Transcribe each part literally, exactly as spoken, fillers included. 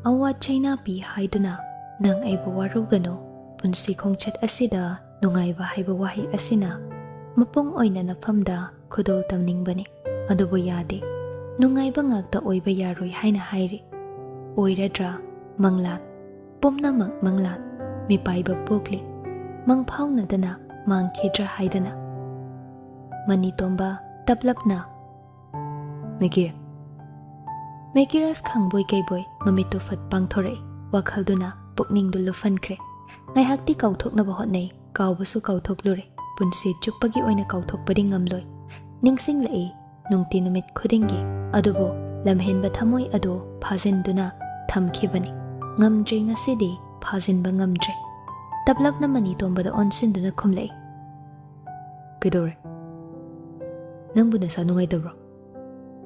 ꯑꯋꯥ ꯆꯩꯅꯥ ꯄꯤ ꯍꯥꯏꯗꯨꯅ ꯅꯪ ꯑꯩꯕꯨ ꯋꯥꯔꯧꯒꯅꯨ꯫ ꯄꯨꯟꯁꯤ ꯈꯣꯡꯆꯠ ꯑꯁꯤꯗ ꯅꯨꯡꯉꯥꯏꯕ ꯍꯥꯏꯕ ꯋꯥꯍꯩ ꯑꯁꯤꯅ ꯃꯄꯨꯡ ꯑꯣꯏꯅ ꯅꯐꯝꯗ ꯈꯨꯗꯣꯜ ꯇꯝꯅꯤꯡꯕꯅꯤ꯫ ꯑꯗꯨꯕꯨ ꯌꯥꯗꯦ꯫ ꯅꯨꯡꯉꯥꯏꯕ ꯉꯥꯛꯇ ꯑꯣꯏꯕ ꯌꯥꯔꯣꯏ ꯍꯥꯏꯅ ꯍꯥꯏꯔꯤ꯫ ꯑꯣꯏꯔꯗ꯭ꯔꯥ? ꯃꯪꯂꯥꯟ꯫ ꯄꯨꯝꯅꯃꯛ ꯃꯪꯂꯥꯟ꯫ ꯃꯤꯄꯥꯏꯕ ꯄꯣꯛꯂꯤ꯫ ꯃꯪꯐꯥꯎꯅꯗꯅ ꯃꯥꯡꯈꯤꯗ꯭ꯔꯥ ꯍꯥꯏꯗꯅ꯫ ꯃꯅꯤꯇꯣꯝꯕ ꯇꯞꯂꯞꯅ, "ꯃꯦꯀꯤ!" ꯃꯦꯀꯤꯔꯥꯁ ꯈꯪꯕꯣꯏ ꯀꯩꯕꯣꯏ ꯃꯃꯤꯠꯇꯨ ꯐꯠ ꯄꯥꯡꯊꯣꯔꯛꯏ꯫ ꯋꯥꯈꯜꯗꯨꯅ ꯄꯨꯛꯅꯤꯡꯗꯨ ꯂꯨꯞꯍꯟꯈ꯭ꯔꯦ꯫ ꯉꯥꯏꯍꯥꯛꯇꯤ ꯀꯥꯎꯊꯣꯛꯅꯕ ꯍꯣꯠꯅꯩ, ꯀꯥꯎꯕꯁꯨ ꯀꯥꯎꯊꯣꯛꯂꯨꯔꯦ꯫ ꯄꯨꯟꯁꯤ ꯆꯨꯞꯄꯒꯤ ꯑꯣꯏꯅ ꯀꯥꯎꯊꯣꯛꯄꯗꯤ ꯉꯝꯂꯣꯏ꯫ ꯅꯤꯡꯁꯤꯡꯂꯛꯏ ꯅꯨꯡꯇꯤ ꯅꯨꯃꯤꯠ ꯈꯨꯗꯤꯡꯒꯤ꯫ ꯑꯗꯨꯕꯨ ꯂꯝꯍꯦꯟꯕ ꯊꯃꯣꯏ ꯑꯗꯨ ꯐꯥꯖꯤꯟꯗꯨꯅ ꯊꯝꯈꯤꯕꯅꯤ꯫ ꯉꯝꯗ꯭ꯔꯦ, ꯉꯁꯤꯗꯤ ꯐꯥꯖꯤꯟꯕ ꯉꯝꯗ꯭ꯔꯦ꯫ ꯇꯞꯂꯞꯅ ꯃꯅꯤꯇꯣꯝꯕꯗ ꯑꯣꯟꯁꯤꯟꯗꯨꯅ ꯈꯨꯝꯂꯛꯏ꯫ "ꯀꯩꯗꯧꯔꯦ? ꯅꯪꯕꯨ ꯅꯁꯥ ꯅꯨꯡꯉꯥꯏꯇꯕ꯭ꯔꯣ?"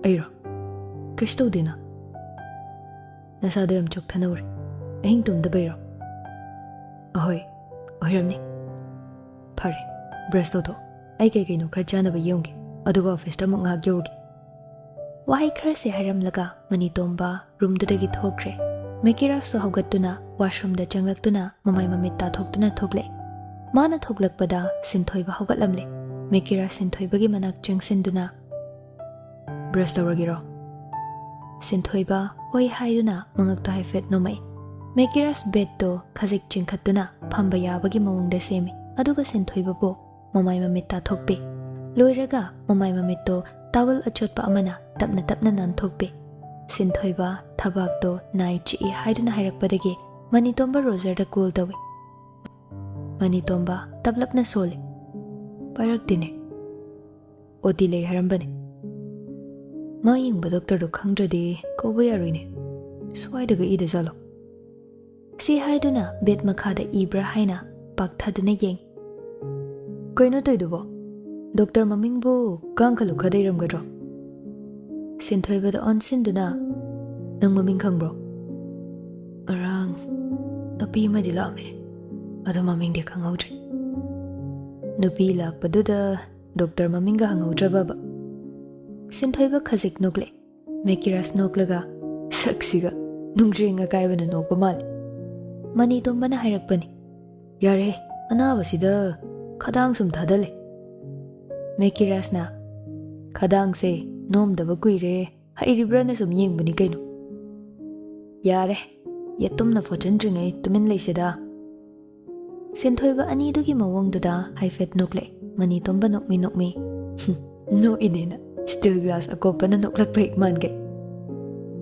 "ꯑꯩꯔꯣ? ꯀꯩꯁꯨ ꯇꯧꯗꯦꯅ꯫ ꯅꯁꯥꯗꯣ ꯌꯥꯝ ꯆꯣꯛꯊꯅ ꯎꯔꯦ꯫ ꯑꯍꯤꯡ ꯇꯨꯝꯗꯕꯩꯔꯣ?" "ꯑꯍꯣꯏ, ꯑꯣꯏꯔꯝꯅꯤ꯫ ꯐꯔꯦ, ꯕ꯭ꯔꯁ ꯇꯧꯊꯣꯛ꯫ ꯑꯩ ꯀꯩ ꯀꯩꯅꯣ ꯈꯔ ꯆꯥꯅꯕ ꯌꯦꯡꯒꯦ, ꯑꯗꯨꯒ ꯑꯣꯐꯤꯁꯇ ꯑꯃꯨꯛ ꯉꯥꯏꯍꯥꯛ ꯌꯧꯔꯨꯒꯦ꯫" ꯋꯥꯍꯩ ꯈꯔꯁꯦ ꯍꯥꯏꯔꯝꯂꯒ ꯃꯅꯤꯇꯣꯝꯕ ꯔꯨꯝꯗꯨꯗꯒꯤ ꯊꯣꯛꯈ꯭ꯔꯦ꯫ ꯃꯦꯀꯤꯔꯥꯁꯁꯨ ꯍꯧꯒꯠꯇꯨꯅ ꯋꯥꯁꯔꯨꯝꯗ ꯆꯪꯂꯛꯇꯨꯅ ꯃꯃꯥꯏ ꯃꯃꯤꯠ ꯇꯥꯊꯣꯛꯇꯨꯅ ꯊꯣꯛꯂꯛꯏ꯫ ꯃꯥꯅ ꯊꯣꯛꯂꯛꯄꯗ ꯁꯤꯟꯊꯣꯏꯕ ꯍꯧꯒꯠꯂꯝꯂꯦ꯫ ꯃꯦꯀꯤꯔꯥꯁ ꯁꯤꯟꯊꯣꯏꯕꯒꯤ ꯃꯅꯥꯛ ꯆꯪꯁꯤꯟꯗꯨꯅ, "ꯕ꯭ꯔꯁ ꯇꯧꯔꯒꯦꯔꯣ?" ꯁꯤꯟꯊꯣꯏꯕ ꯍꯣꯏ ꯍꯥꯏꯗꯨꯅ ꯃꯉꯛꯇꯣ ꯍꯥꯏꯐꯦꯠ ꯅꯣꯝꯃꯛꯏ꯫ ꯃꯦꯀꯤꯔꯥꯁ ꯕꯦꯗꯇꯣ ꯈꯖꯤꯛ ꯆꯤꯡꯈꯠꯇꯨꯅ ꯐꯝꯕ ꯌꯥꯕꯒꯤ ꯃꯑꯣꯡꯗ ꯁꯦꯝꯃꯤ, ꯑꯗꯨꯒ ꯁꯤꯟꯊꯣꯏꯕꯕꯨ ꯃꯃꯥꯏ ꯃꯃꯤꯠ ꯇꯥꯊꯣꯛꯄꯤ꯫ ꯂꯣꯏꯔꯒ ꯃꯃꯥꯏ ꯃꯃꯤꯠꯇꯣ ꯇꯥꯋꯦꯜ ꯑꯆꯣꯠꯄ ꯑꯃꯅ ꯇꯞꯅ ꯇꯞꯅ ꯅꯥꯟꯊꯣꯛꯄꯤ꯫ ꯁꯤꯟꯊꯣꯏꯕ ꯊꯕꯥꯛꯇꯣ ꯅꯥꯏ ꯆꯤꯛꯏ ꯍꯥꯏꯗꯨꯅ ꯍꯥꯏꯔꯛꯄꯗꯒꯤ ꯃꯅꯤꯇꯣꯝꯕ ꯔꯣꯖꯔꯗ ꯀꯣꯜ ꯇꯧꯏ꯫ ꯃꯅꯤꯇꯣꯝꯕ ꯇꯞꯂꯞꯅ ꯁꯣꯜꯂꯤ꯫ ꯄꯥꯏꯔꯛꯇꯦꯅꯦ꯫ "ꯑꯣ ꯇꯤ ꯂꯩ ꯍꯥꯏꯔꯝꯕꯅꯦ꯫ ꯃꯥ ꯌꯦꯡꯕ ꯗꯣꯛꯇꯔꯗꯣ ꯈꯪꯗ꯭ꯔꯗꯤ ꯀꯧꯕ ꯌꯥꯔꯣꯏꯅꯦ꯫ ꯁ꯭ꯋꯥꯏꯗꯒ ꯏꯗ ꯖꯥꯠꯂꯣ?" ꯁꯤ ꯍꯥꯏꯗꯨꯅ ꯕꯦꯗ ꯃꯈꯥꯗ ꯏꯕ꯭ꯔꯥ ꯍꯥꯏꯅ ꯄꯥꯛꯊꯗꯨꯅ ꯌꯦꯡꯉꯤ꯫ "ꯀꯩꯅꯣ ꯇꯧꯏꯗꯨꯕꯣ? ꯗꯣꯛꯇꯔ ꯃꯃꯤꯡꯕꯨ ꯀꯥꯡꯈꯜ ꯎꯈꯥꯗ ꯏꯔꯝꯒꯗ꯭ꯔꯣ?" ꯁꯤꯟꯊꯣꯏꯕꯗ ꯑꯣꯟꯁꯤꯟꯗꯨꯅ, "ꯅꯪ ꯃꯃꯤꯡ ꯈꯪꯕ꯭ꯔꯣ?" "ꯉꯔꯥꯡ ꯅꯨꯄꯤ ꯑꯃꯗꯤ ꯂꯥꯛꯑꯝꯃꯦ, ꯑꯗꯣ ꯃꯃꯤꯡꯗꯤ ꯈꯪꯍꯧꯗ꯭ꯔꯦ꯫" "ꯅꯨꯄꯤ ꯂꯥꯛꯄꯗꯨꯗ ꯗꯣꯛꯇꯔ ꯃꯃꯤꯡꯒ ꯍꯪꯍꯧꯗ꯭ꯔꯕꯕ?" ꯁꯤꯟꯊꯣꯏꯕ ꯈꯖꯤꯛ ꯅꯣꯛꯂꯦ꯫ ꯃꯦꯀꯤꯔꯥꯁ ꯅꯣꯛꯂꯒ, "ꯁꯛꯁꯤꯒ ꯅꯨꯡꯖ꯭ꯔꯦꯡ ꯑꯀꯥꯏꯕꯅ ꯅꯣꯛꯄ ꯃꯥꯜꯂꯤ꯫ ꯃꯅꯤꯇꯣꯝꯕꯅ ꯍꯥꯏꯔꯛꯄꯅꯤ, "ꯌꯥꯔꯦ, ꯑꯅꯥꯕꯁꯤꯗ ꯈꯗꯥꯡ ꯁꯨꯝ ꯊꯥꯗꯜꯂꯦ꯫" ꯃꯦꯀꯤꯔꯥꯖꯅ, "ꯈꯗꯥꯡꯁꯦ ꯅꯣꯝꯗꯕ ꯀꯨꯏꯔꯦ, ꯍꯩꯔꯤꯕ꯭ꯔꯥꯅ ꯁꯨꯝ ꯌꯦꯡꯕꯅꯤ ꯀꯩꯅꯣ꯫" "ꯌꯥꯔꯦ, ꯌꯦꯇꯨꯝꯅ ꯐꯣꯠꯆꯟꯗ꯭ꯔꯤꯉꯩ ꯇꯨꯃꯤꯟ ꯂꯩꯁꯦꯗ꯫" ꯁꯤꯟꯊꯣꯏꯕ ꯑꯅꯤꯗꯨꯒꯤ ꯃꯑꯣꯡꯗꯨꯗ ꯍꯥꯏꯐꯦꯠ ꯅꯣꯛꯂꯛꯑꯦ꯫ ꯃꯅꯤꯇꯣꯝꯕ ꯅꯣꯛꯃꯤ ꯅꯣꯛꯃꯤ, "ꯅꯣꯛꯏꯅꯦꯅ ꯁ꯭ꯇꯤꯜ ꯒ꯭ꯂꯥꯁ ꯑꯀꯣꯞꯄꯅ ꯅꯣꯛꯂꯛꯄ ꯍꯦꯛ ꯃꯥꯟꯒꯩ꯫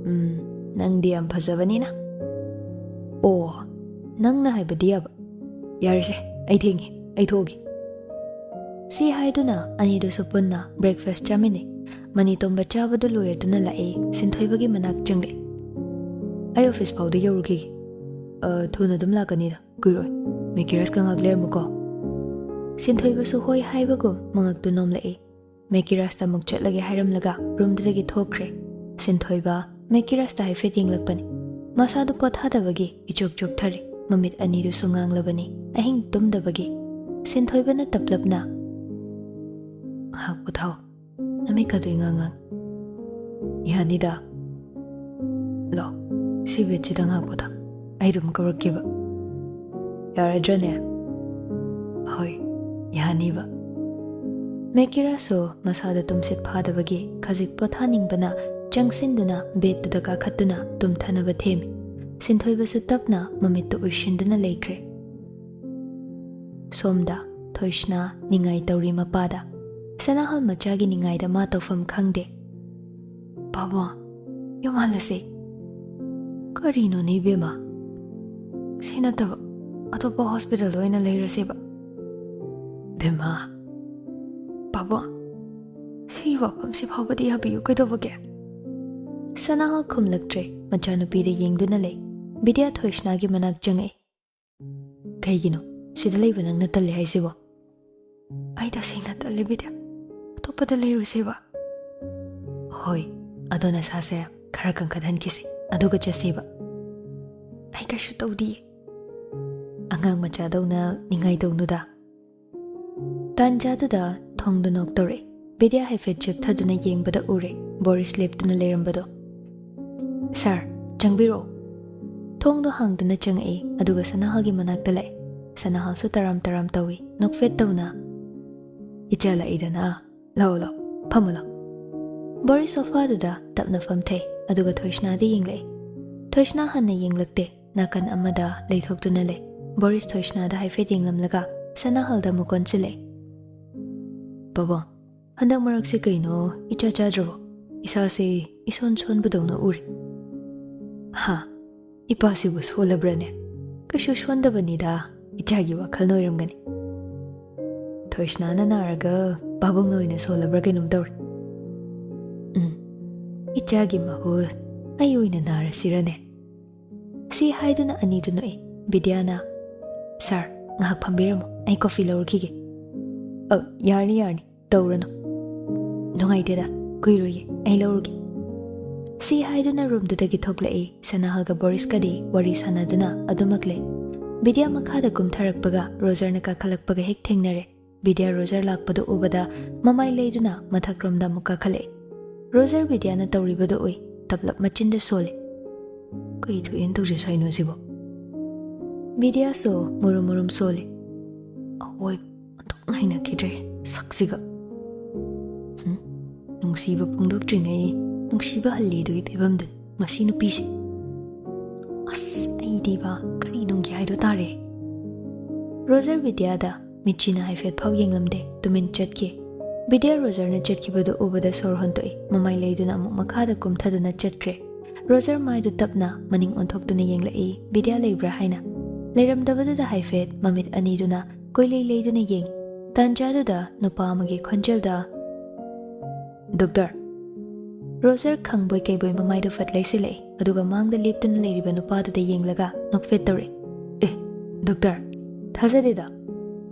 ꯎꯝ, ꯅꯪꯗꯤ ꯌꯥꯝ ꯐꯖꯕꯅꯤꯅ꯫ ꯑꯣ, ꯅꯪꯅ ꯍꯥꯏꯕꯗꯤ ꯌꯥꯕ꯫ ꯌꯥꯔꯦꯁꯦ, ꯑꯩ ꯊꯦꯡꯉꯦ, ꯑꯩ ꯊꯣꯛꯑꯒꯦ꯫" ꯁꯤ ꯍꯥꯏꯗꯨꯅ ꯑꯅꯤꯗꯨꯁꯨ ꯄꯨꯟꯅ ꯕ꯭ꯔꯦꯛꯐꯥꯁ ꯆꯥꯃꯤꯟꯅꯩ꯫ ꯃꯅꯤꯇꯣꯝꯕ ꯆꯥꯕꯗꯨ ꯂꯣꯏꯔꯗꯨꯅ ꯂꯥꯛꯑꯦ, ꯁꯤꯟꯊꯣꯏꯕꯒꯤ ꯃꯅꯥꯛ ꯆꯪꯂꯛꯑꯦ꯫ "ꯑꯩ ꯑꯣꯐꯤꯁ ꯐꯥꯎꯗ ꯌꯧꯔꯨꯈꯤꯒꯦ꯫ ꯑ, ꯊꯨꯅ ꯑꯗꯨꯝ ꯂꯥꯛꯀꯅꯤꯗ, ꯀꯨꯏꯔꯣꯏ꯫ ꯃꯦꯀꯤꯔꯥꯖꯀ ꯉꯥꯏꯍꯥꯛ ꯂꯩꯔꯝꯃꯨꯀꯣ꯫" ꯁꯤꯟꯊꯣꯏꯕꯁꯨ ꯍꯣꯏ ꯍꯥꯏꯕꯒꯨꯝ ꯃꯉꯛꯇꯨ ꯅꯣꯝꯂꯛꯏ꯫ ꯃꯦꯀꯤꯔꯥꯖꯇ ꯑꯃꯨꯛ ꯆꯠꯂꯒꯦ ꯍꯥꯏꯔꯝꯂꯒ ꯔꯨꯝꯗꯨꯗꯒꯤ ꯊꯣꯛꯈ꯭ꯔꯦ꯫ ꯁꯤꯟꯊꯣꯏꯕ ꯃꯦꯀꯤꯔꯥꯖꯇ ꯍꯥꯏꯐꯦꯠ ꯌꯦꯡꯂꯛꯄꯅꯤ꯫ ꯃꯁꯥꯗꯨ ꯄꯣꯊꯥꯗꯕꯒꯤ ꯏꯆꯣꯛ ꯆꯣꯛꯊꯔꯤ꯫ ꯃꯃꯤꯠ ꯑꯅꯤꯗꯨꯁꯨ ꯉꯥꯡꯂꯕꯅꯤ꯫ ꯑꯍꯤꯡ ꯇꯨꯝꯗꯕꯒꯤ꯫ ꯁꯤꯟꯊꯣꯏꯕꯅ ꯇꯞꯂꯞꯅ, "ꯉꯥꯏꯍꯥꯛ ꯄꯣꯊꯥꯎ, ꯅꯃꯤꯠꯀꯗꯣ ꯏꯉꯥꯡ ꯉꯥꯡ꯫" "ꯌꯥꯅꯤꯗ꯫ ꯂꯥꯛꯑꯣ, ꯁꯤ ꯕꯦꯗꯁꯤꯗ ꯉꯥꯏꯍꯥꯛ ꯄꯣꯊꯥ, ꯑꯩ ꯑꯗꯨꯝ ꯀꯧꯔꯛꯀꯦꯕ꯫ ꯌꯥꯔꯗ꯭ꯔꯅꯦ?" "ꯍꯣꯏ, ꯌꯥꯅꯤꯕ꯫" ꯃꯦꯀꯤꯔꯥꯁꯨ ꯃꯁꯥꯗ ꯇꯨꯝꯁꯤꯠ ꯐꯥꯗꯕꯒꯤ ꯈꯖꯤꯛ ꯄꯣꯊꯥꯅꯤꯡꯕꯅ ꯆꯪꯁꯤꯟꯗꯨꯅ ꯕꯦꯗꯇꯨꯗ ꯀꯥꯈꯠꯇꯨꯅ ꯇꯨꯝꯊꯅꯕ ꯊꯦꯝꯃꯤ꯫ ꯁꯤꯟꯊꯣꯏꯕꯁꯨ ꯇꯞꯅ ꯃꯃꯤꯠꯇꯨ ꯎꯏꯁꯤꯟꯗꯨꯅ ꯂꯩꯈ꯭ꯔꯦ꯫ ꯁꯣꯝꯗ ꯊꯣꯏꯁꯅꯥ ꯅꯤꯡꯉꯥꯏ ꯇꯧꯔꯤ ꯃꯄꯥꯗ꯫ ꯁꯅꯥꯍꯜ ꯃꯆꯥꯒꯤ ꯅꯤꯡꯉꯥꯏꯗ ꯃꯥ ꯇꯧꯐꯝ ꯈꯪꯗꯦ꯫ "ꯄꯥꯕꯨꯡ, ꯌꯨꯝ ꯍꯜꯂꯁꯦ꯫" "ꯀꯔꯤꯅꯣꯅꯦ ꯏꯕꯦꯝꯃ? ꯁꯤ ꯅꯠꯇꯕ ꯑꯇꯣꯞꯄ ꯍꯣꯁꯄꯤꯇꯥꯜꯗ ꯑꯣꯏꯅ ꯂꯩꯔꯁꯦꯕ꯫" "ꯕꯦꯝꯃ, ꯄꯥꯕꯨꯡ, ꯁꯤ ꯋꯥꯐꯝꯁꯤ ꯐꯥꯎꯕꯗꯤ ꯌꯥꯕꯤꯌꯨ, ꯀꯩꯗꯧꯕꯒꯦ?" ꯁꯅꯥꯍꯜ ꯈꯨꯝꯂꯛꯇ꯭ꯔꯦ꯫ ꯃꯆꯥꯅꯨꯄꯤꯗ ꯌꯦꯡꯗꯨꯅ ꯂꯩ꯫ ꯕꯤꯗ꯭ꯌꯥ ꯊꯣꯏꯁꯅꯥꯒꯤ ꯃꯅꯥꯛ ꯆꯪꯉꯛꯏ꯫ "ꯀꯩꯒꯤꯅꯣ ꯁꯤꯗ ꯂꯩꯕ ꯅꯪꯅ ꯇꯜꯂꯦ ꯍꯥꯏꯁꯤꯕꯣ?" "ꯑꯩ ꯇꯁꯦꯡꯅ ꯇꯜꯂꯦ ꯕꯤꯗ꯭ꯌꯥ, ꯑꯇꯣꯞꯄꯗ ꯂꯩꯔꯨꯁꯦꯕ꯫" "ꯍꯣꯏ, ꯑꯗꯣ ꯅꯁꯥꯁꯦ ꯈꯔ ꯀꯟꯈꯠꯍꯟꯈꯤꯁꯤ, ꯑꯗꯨꯒ ꯆꯠꯁꯦꯕ꯫" "ꯑꯩ ꯀꯩꯁꯨ ꯇꯧꯗꯤꯌꯦ꯫" "ꯑꯉꯥꯡ ꯃꯆꯥꯗꯧꯅ ꯅꯤꯡꯉꯥꯏ ꯇꯧꯅꯨꯗ꯫" ꯇꯥꯟꯖꯥꯗꯨꯗ ꯊꯣꯡꯗ ꯅꯣꯛ ꯇꯧꯔꯛꯏ꯫ ꯕꯤꯗ꯭ꯌꯥ ꯍꯥꯏꯐꯦꯠ ꯆꯦꯞꯊꯗꯨꯅ ꯌꯦꯡꯕꯗ ꯎꯔꯦ ꯕꯣꯔꯤꯁ ꯂꯦꯞꯇꯨꯅ ꯂꯩꯔꯝꯕꯗꯣ꯫ "ꯁꯥꯔ, ꯆꯪꯕꯤꯔꯛꯑꯣ, ꯊꯣꯡꯗꯣ ꯍꯥꯡꯗꯨꯅ ꯆꯪꯉꯛꯏ, ꯑꯗꯨꯒ ꯁꯅꯥꯍꯜꯒꯤ ꯃꯅꯥꯛꯇ ꯂꯥꯛꯑꯦ꯫ ꯁꯅꯥꯍꯜꯁꯨ ꯇꯔꯥꯝ ꯇꯔꯥꯝ ꯇꯧꯏ, ꯅꯣꯛꯐꯦꯠ ꯇꯧꯅ, "ꯏꯆꯥ ꯂꯥꯛꯏꯗꯅ, ꯂꯥꯛꯑꯣ ꯂꯥꯛꯑꯣ, ꯐꯝꯃꯣ ꯂꯥꯛꯑꯣ꯫" ꯕꯣꯔꯤꯁ ꯁꯣꯐꯥꯗꯨꯗ ꯇꯞꯅ ꯐꯝꯊꯩ, ꯑꯗꯨꯒ ꯊꯣꯏꯁꯅꯥꯗ ꯌꯦꯡꯂꯛꯏ꯫ ꯊꯣꯏꯁꯅꯥ ꯍꯟꯅ ꯌꯦꯡꯂꯛꯇꯦ, ꯅꯥꯀꯟ ꯑꯃꯗ ꯂꯩꯊꯣꯛꯇꯨꯅ ꯂꯩ꯫ ꯕꯣꯔꯤꯁ ꯊꯣꯏꯁꯅꯥꯗ ꯍꯥꯏꯐꯦꯠ ꯌꯦꯡꯂꯝꯂꯒ ꯁꯅꯥꯍꯜꯗ ꯑꯃꯨꯛ ꯑꯣꯟꯁꯤꯜꯂꯛꯏ꯫ "ꯄꯥꯕꯨꯡ, ꯍꯟꯗꯛ ꯃꯔꯛꯁꯦ ꯀꯩꯅꯣ ꯏꯆꯥ ꯆꯥꯗ꯭ꯔꯕꯣ? ꯏꯁꯥꯁꯦ ꯏꯁꯣꯟ ꯁꯣꯟꯕꯗꯧꯅ ꯎꯔꯦ꯫" "ꯍꯥ? ꯏꯄꯥꯁꯤꯕꯨ ꯁꯣꯜꯂꯕ꯭ꯔꯅꯦ? ꯀꯩꯁꯨ ꯁꯣꯟꯗꯕꯅꯤꯗ, ꯏꯆꯥꯒꯤ ꯋꯥꯈꯜꯅ ꯑꯣꯏꯔꯝꯒꯅꯤ꯫" "ꯊꯣꯏꯁꯅꯥꯅ ꯅꯥꯔꯒ ꯄꯥꯕꯨꯡꯅ ꯑꯣꯏꯅ ꯁꯣꯜꯂꯕ꯭ꯔꯥ ꯀꯩꯅꯣꯝ ꯇꯧꯔꯦ꯫" "ꯎꯝ, ꯏꯆꯥꯒꯤ ꯃꯍꯨꯠ ꯑꯩ ꯑꯣꯏꯅ ꯅꯥꯔꯁꯤꯔꯅꯦ?" ꯁꯤ ꯍꯥꯏꯗꯨꯅ ꯑꯅꯤꯗꯨ ꯅꯣꯛꯏ꯫ ꯕꯤꯗ꯭ꯌꯥꯅ, "ꯁꯥꯔ, ꯉꯥꯏꯍꯥꯛ ꯐꯝꯕꯤꯔꯝꯃꯣ, ꯑꯩ ꯀꯣꯐꯤ ꯂꯧꯔꯨꯈꯤꯒꯦ꯫" "ꯑ, ꯌꯥꯔꯅꯤ, ꯌꯥꯔꯅꯤ, ꯇꯧꯔꯅꯨ꯫ ꯅꯨꯡꯉꯥꯏꯇꯦꯗ, ꯀꯨꯏꯔꯣꯏꯌꯦ, ꯑꯩ ꯂꯧꯔꯨꯒꯦ꯫" ꯁꯤ ꯍꯥꯏꯗꯨꯅ ꯔꯨꯝꯗꯨꯗꯒꯤ ꯊꯣꯛꯂꯛꯏ꯫ ꯁꯅꯥꯍꯜꯒ ꯕꯣꯔꯤꯁꯀꯗꯤ ꯋꯥꯔꯤ ꯁꯥꯟꯅꯗꯨꯅ ꯑꯗꯨꯃꯛ ꯂꯩ꯫ ꯕꯤꯗ꯭ꯌꯥ ꯃꯈꯥꯗ ꯀꯨꯝꯊꯔꯛꯄꯒ ꯔꯣꯖꯔꯅ ꯀꯥꯈꯠꯂꯛꯄꯒ ꯍꯦꯛ ꯊꯦꯡꯅꯔꯦ꯫ ꯕꯤꯗ꯭ꯌꯥ ꯔꯣꯖꯔ ꯂꯥꯛꯄꯗꯨ ꯎꯕꯗ ꯃꯃꯥꯏ ꯂꯩꯗꯨꯅ ꯃꯊꯛꯔꯣꯝꯗ ꯑꯃꯨꯛ ꯀꯥꯈꯠꯂꯛꯏ꯫ ꯔꯣꯖꯔ ꯕꯤꯗ꯭ꯌꯥꯅ ꯇꯧꯔꯤꯕꯗꯨ ꯎꯏ, ꯇꯞꯂꯞ ꯃꯆꯤꯟꯗ ꯁꯣꯜꯂꯤ꯫ "ꯀꯩ ꯊꯣꯛꯑꯦꯅ ꯇꯧꯖꯁꯥꯏꯅꯣ ꯁꯤꯕꯣ?" ꯕꯤꯗ꯭ꯌꯥꯁꯨ ꯃꯨꯔꯨꯝ ꯃꯨꯔꯨꯝ ꯁꯣꯜꯂꯤ꯫ "ꯑꯋꯣꯏꯕ, ꯑꯣꯟꯊꯣꯛꯅ ꯍꯩꯅꯈꯤꯗ꯭ꯔꯦ ꯁꯛꯁꯤꯒ꯫ ꯍꯨꯝ, ꯅꯨꯡꯁꯤꯕ ꯐꯣꯡꯗꯣꯛꯇ꯭ꯔꯤꯉꯩ ꯅꯨꯡꯁꯤꯕ ꯍꯜꯂꯤꯗꯨꯒꯤ ꯐꯤꯕꯝꯗꯨꯅꯤ ꯃꯁꯤ ꯅꯨꯄꯤꯁꯦ꯫ ꯑꯁ, ꯑꯩꯗꯤꯕ ꯀꯔꯤ ꯅꯨꯡꯒꯤ ꯍꯥꯏꯗꯣ ꯇꯥꯔꯦ꯫" ꯔꯣꯖꯔ ꯕꯤꯗ꯭ꯌꯥꯗ ꯃꯤꯠꯆꯤꯅ ꯍꯥꯏꯐꯦꯠ ꯐꯥꯎ ꯌꯦꯡꯂꯝꯗꯦ, ꯇꯨꯃꯤꯟ ꯆꯠꯈꯤ꯫ ꯕꯤꯗ꯭ꯌꯥ ꯔꯣꯖꯔꯅ ꯆꯠꯈꯤꯕꯗꯨ ꯎꯕꯗ ꯁꯣꯔ ꯍꯣꯟꯗꯣꯛꯏ, ꯃꯃꯥꯏ ꯂꯩꯗꯨꯅ ꯑꯃꯨꯛ ꯃꯈꯥꯗ ꯀꯨꯝꯊꯗꯨꯅ ꯆꯠꯈ꯭ꯔꯦ꯫ ꯔꯣꯖꯔ ꯃꯥꯏꯗꯨ ꯇꯞꯅ ꯃꯅꯤꯡ ꯑꯣꯟꯊꯣꯛꯇꯨꯅ ꯌꯦꯡꯂꯛꯏ, ꯕꯤꯗ꯭ꯌꯥ ꯂꯩꯕ꯭ꯔꯥ ꯍꯥꯏꯅ꯫ ꯂꯩꯔꯝꯗꯕꯗꯨꯗ ꯍꯥꯏꯐꯦꯠ ꯃꯃꯤꯠ ꯑꯅꯤꯗꯨꯅ ꯀꯣꯏꯂꯩ ꯂꯩꯗꯨꯅ ꯌꯦꯡꯏ꯫ ꯇꯥꯟꯖꯥꯗꯨꯗ ꯅꯨꯄꯥ ꯑꯃꯒꯤ ꯈꯣꯟꯖꯦꯜꯗ, "ꯗꯣꯛꯇꯔ꯫" ꯔꯣꯖꯔ ꯈꯪꯕꯣꯏ ꯀꯩꯕꯣꯏ ꯃꯃꯥꯏꯗꯨ ꯐꯠ ꯂꯩꯁꯤꯜꯂꯛꯏ, ꯑꯗꯨꯒ ꯃꯥꯡꯗ ꯂꯦꯞꯇꯨꯅ ꯂꯩꯔꯤꯕ ꯅꯨꯄꯥꯗꯨꯗ ꯌꯦꯡꯂꯒ ꯅꯣꯛꯐꯦꯠ ꯇꯧꯔꯛꯏ꯫ "ꯑꯦ, ꯗꯣꯛꯇꯔ, ꯊꯥꯖꯗꯦꯗ꯫